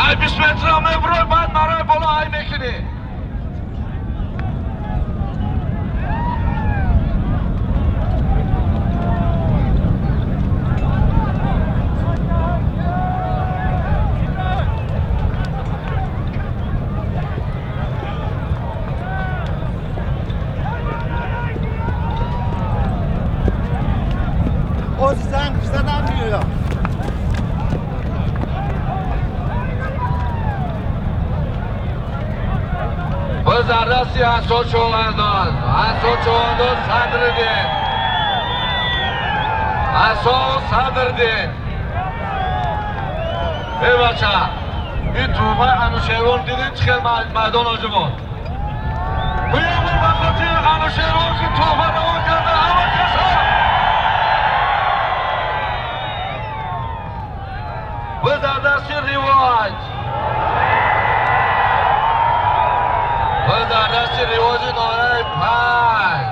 Ай 20 метра мебурой, баъд марои боло ай мекунӣ. Боз дар дасти Асо Чӯвандоз, Асо Чӯвандоз Садриддин, Асо Садриддин. Эй бача, ин тӯҳфаи Анушервон дидин чӣ хел майдон оҷумон? Биёбон ба хотири Анушервон ки тӯҳфа равон карда ҳама касо. Боз дар дасти Ривоҷ. Боз дар дасти Ривоҷи ноҳияи 5.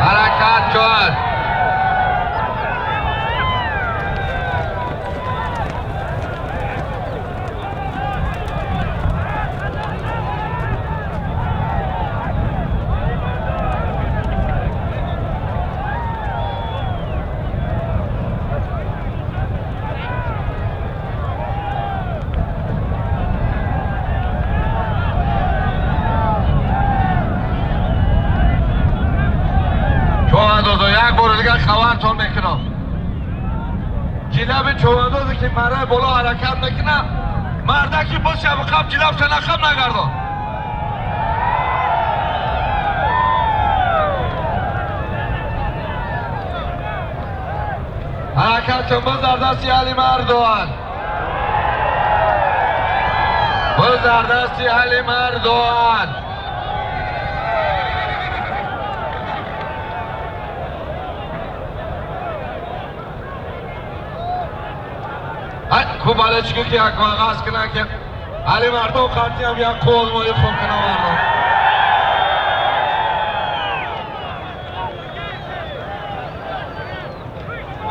Ҳаракат кун. Як бори дигар хабартон мекунам. Ҷилаби чӯвандозе ки мараи боло ҳаракат мекунад, мардаки боз шабу қаб ҷилабша нақаб нагардон. Ҳаракат кун, боз дар дасти Али Мардон. Боз дар дасти Али Мардон. Хуб балечки ки як вағаз кунанд ки Али Мардон қартиам як қӯзмои хуб кунам мардон.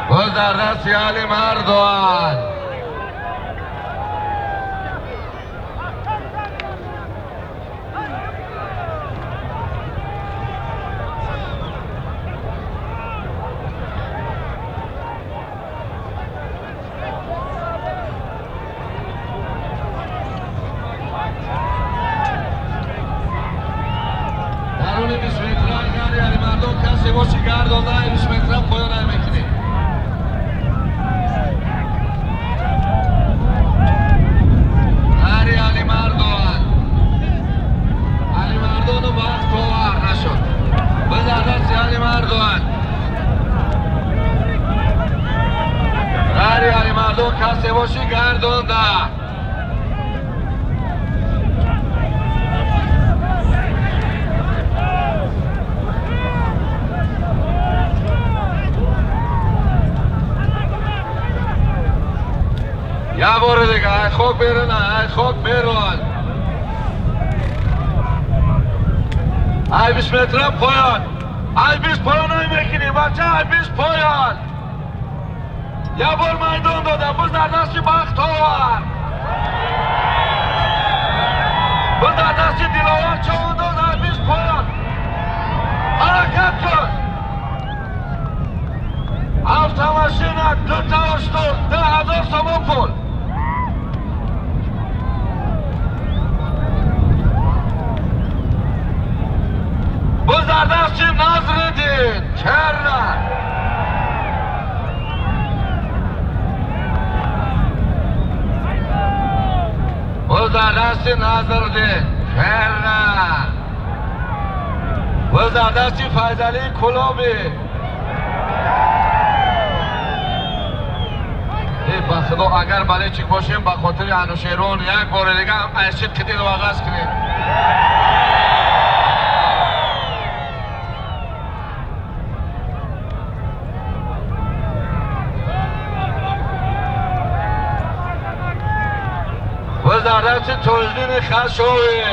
Боз дар дасти Али Мардон. боши гардонда, ай 20 метра поён ай мекунӣ. Ари Алимардон. Алимардону Бахтовар нашуд. Бизар дасти Алимардон. Ари Алимардон касе боши гардонда. Я бори дига, ай хок берун, ай хок берун. Ай 20 метра поён. Ай 20 поён ай мекунӣ, бача, ай 20 поён. Я бор майдон додам, бизар дасти Бахтовар. Бизар дасти Диловар Човандоз, ай 20 поён. Ҳаракат кун. Автомашина, дута уштур, 2000 сомон пул. Бизар дасти Назриддин, Черна. Бизар дасти Назриддин, Черна. Бизар дасти Файзали Кулоби. Ба худо агар балечик бошем, ба хотири Анушерон як бори дига айшид китиро оғоз кунем. Бизар дасти Тоҷиддини Хашовӣ.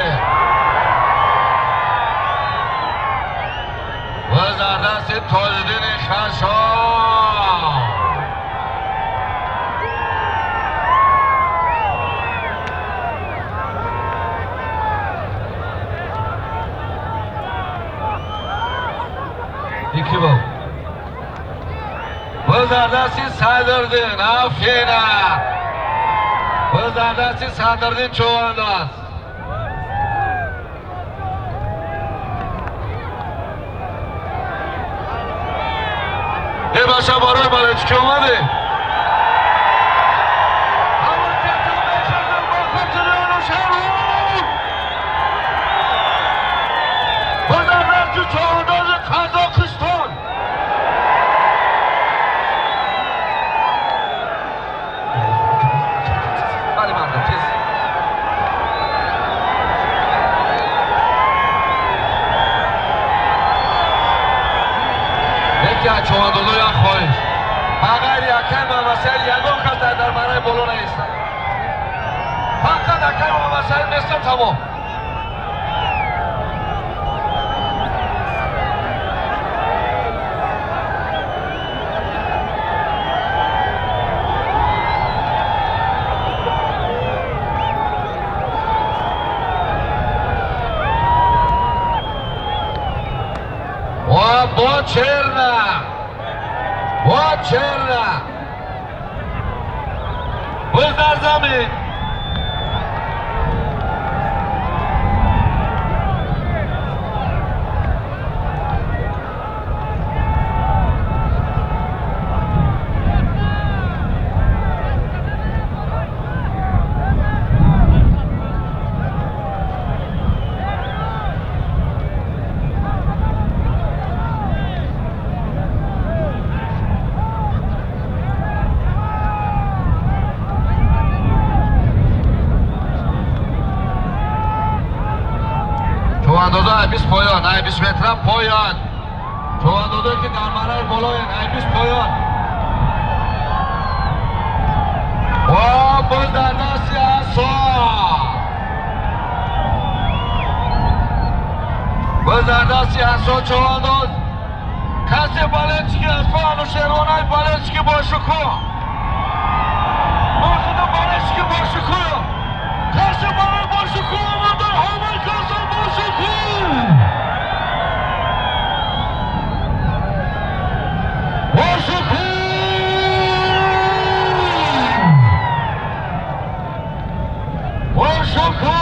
Бизар дасти Тоҷиддини Хашов. Ики буд? Бизар дасти Садриддин, Афина. Бизар дасти Садриддин Човандоз. Э баша барои балечки омадӣ? Ҳама каса мехезем ба хотири Анушерон. Бизар дасти Човандози Қазоқистон. Човандозо як хоҳиш, ба ғайри акай Муҳаммадсаид ягон кас дар мараи боло наистад. Фақат акай Муҳаммадсаид местам, тамом. Бо Черна, бо Черна. Бизар замин. Човандозо ай 20 поён, ай 20 метра поён. Човандозо ки дар мараи болоянд, ай 20 поён. О, боз дар дасти Асо. Боз дар дасти Асо Човандоз. Касе балечки Асо Анушервонай балечки бошукӯ. Мо худо балечки бошукӯ. Касе барои бошукӯ омада, ҳама каса бошукӯ. Бошукӯ! Бошукӯ!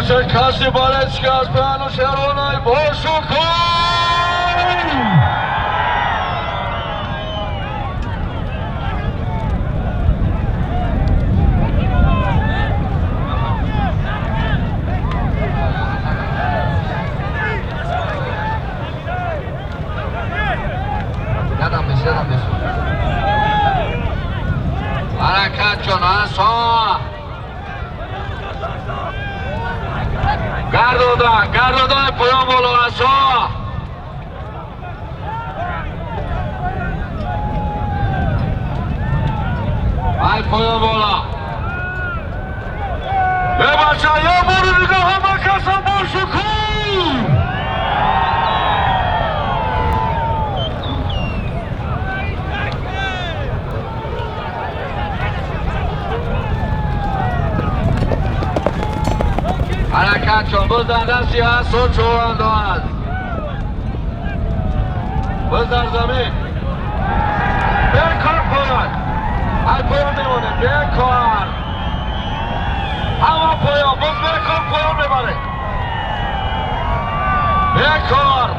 бача каси болечки аз Анушероной бошукӯ. Ҳаракат ҷон асон. Гардодан, гардодан поён боло асон. Ай поён боло. Бача, я бори дига ҳама касам бошукӯ. Ҳаракат кун, боз дар дасти асон чӯрандоз. Боз дар замин. Бекор поён. Ай поён мемонем, бекор. Ҳама поён, боз бекор поён мебарем. Бекор.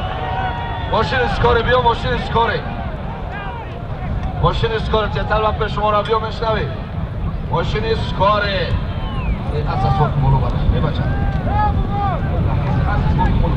Мошини скори биё, мошини скори. Мошини скори, тетал ва пеш шуморо биё мешнавӣ. Мошини скори. Аз асфалт боло бараш, бача. Аз асфалт боло.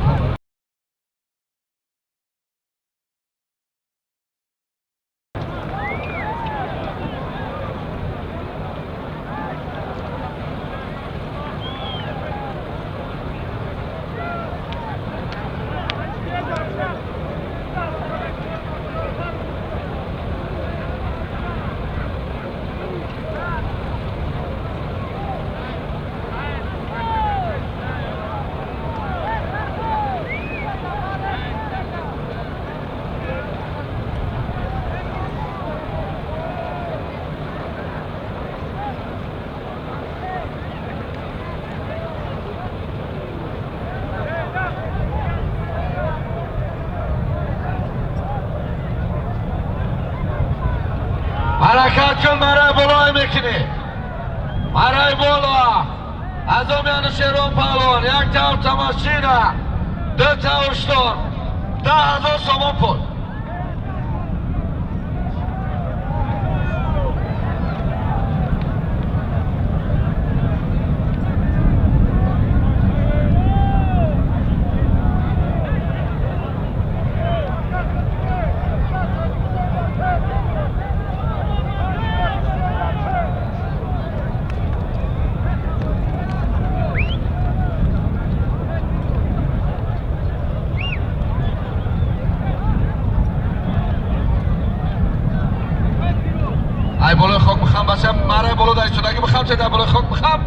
Ҳаракат кун, барои болой мекунӣ. Барои боло. Азоми Анушерон паҳлавон, як та автомашина, ду та уштор, 10,000 сомон пул. Ай болои хок мехам, бача, марай боло дар истодагӣ мехам, че дар болои хок мехам.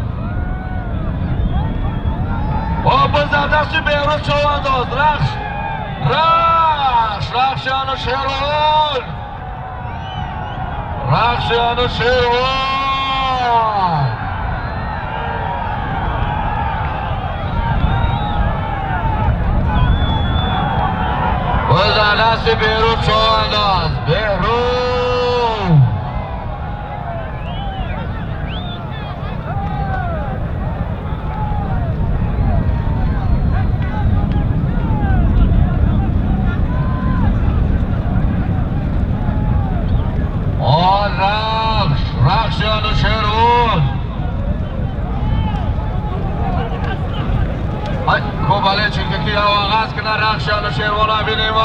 О, боз дар дасти Беҳрӯз Човандоз, рахш, рахш, рахши Анушерон, рахши Анушерон. Боз дар дасти Беҳрӯз Човандоз, Беҳрӯз. Рахши Анушерон. Ай, ко болельщики ки оғоз кунад рахши Анушервона бинем.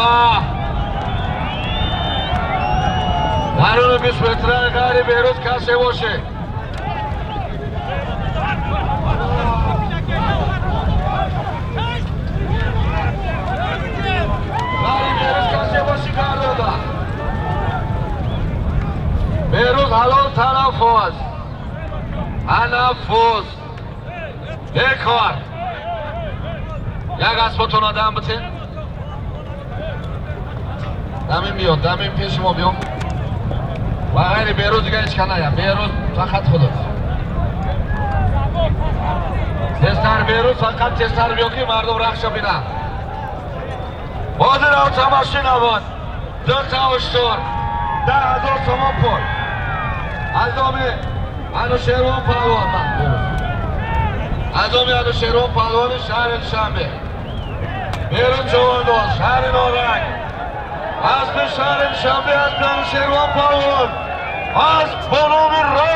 Даруни 20 метраи ғайри Беҳрӯз касе боше. Ғайри Беҳрӯз касе боши гардода. Беҳрӯз ҳалол танаффус. Танаффус. Бекор. Як аспатонро дам битин. Дамин биё, дамин пеши мо биё. Ва ғайри Беҳрӯз дига ҳеч кас ная. Беҳрӯз фақат худат. Тезтар Беҳрӯз, фақат тезтар биё ки мардум рахша бинанд. Ҳозир автомашина буд. Ду та уштур. 10,000 сомон пул. Азоми Анушервон паҳлавон. Аз оми Анушервон паҳлавони шаҳри Душанбе, Берун Човандоз, шаҳри Норак. Аспи шаҳри Душанбе, аспи Анушервон паҳлавон, асп бо номи Ром.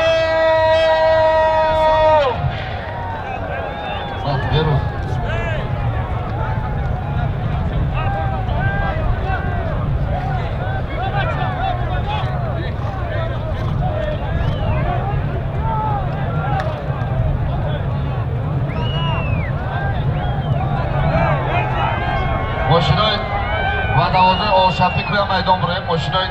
Берун. Мошинои ва дарвозаи Олшафӣ кӯя майдон буроем, мошинои.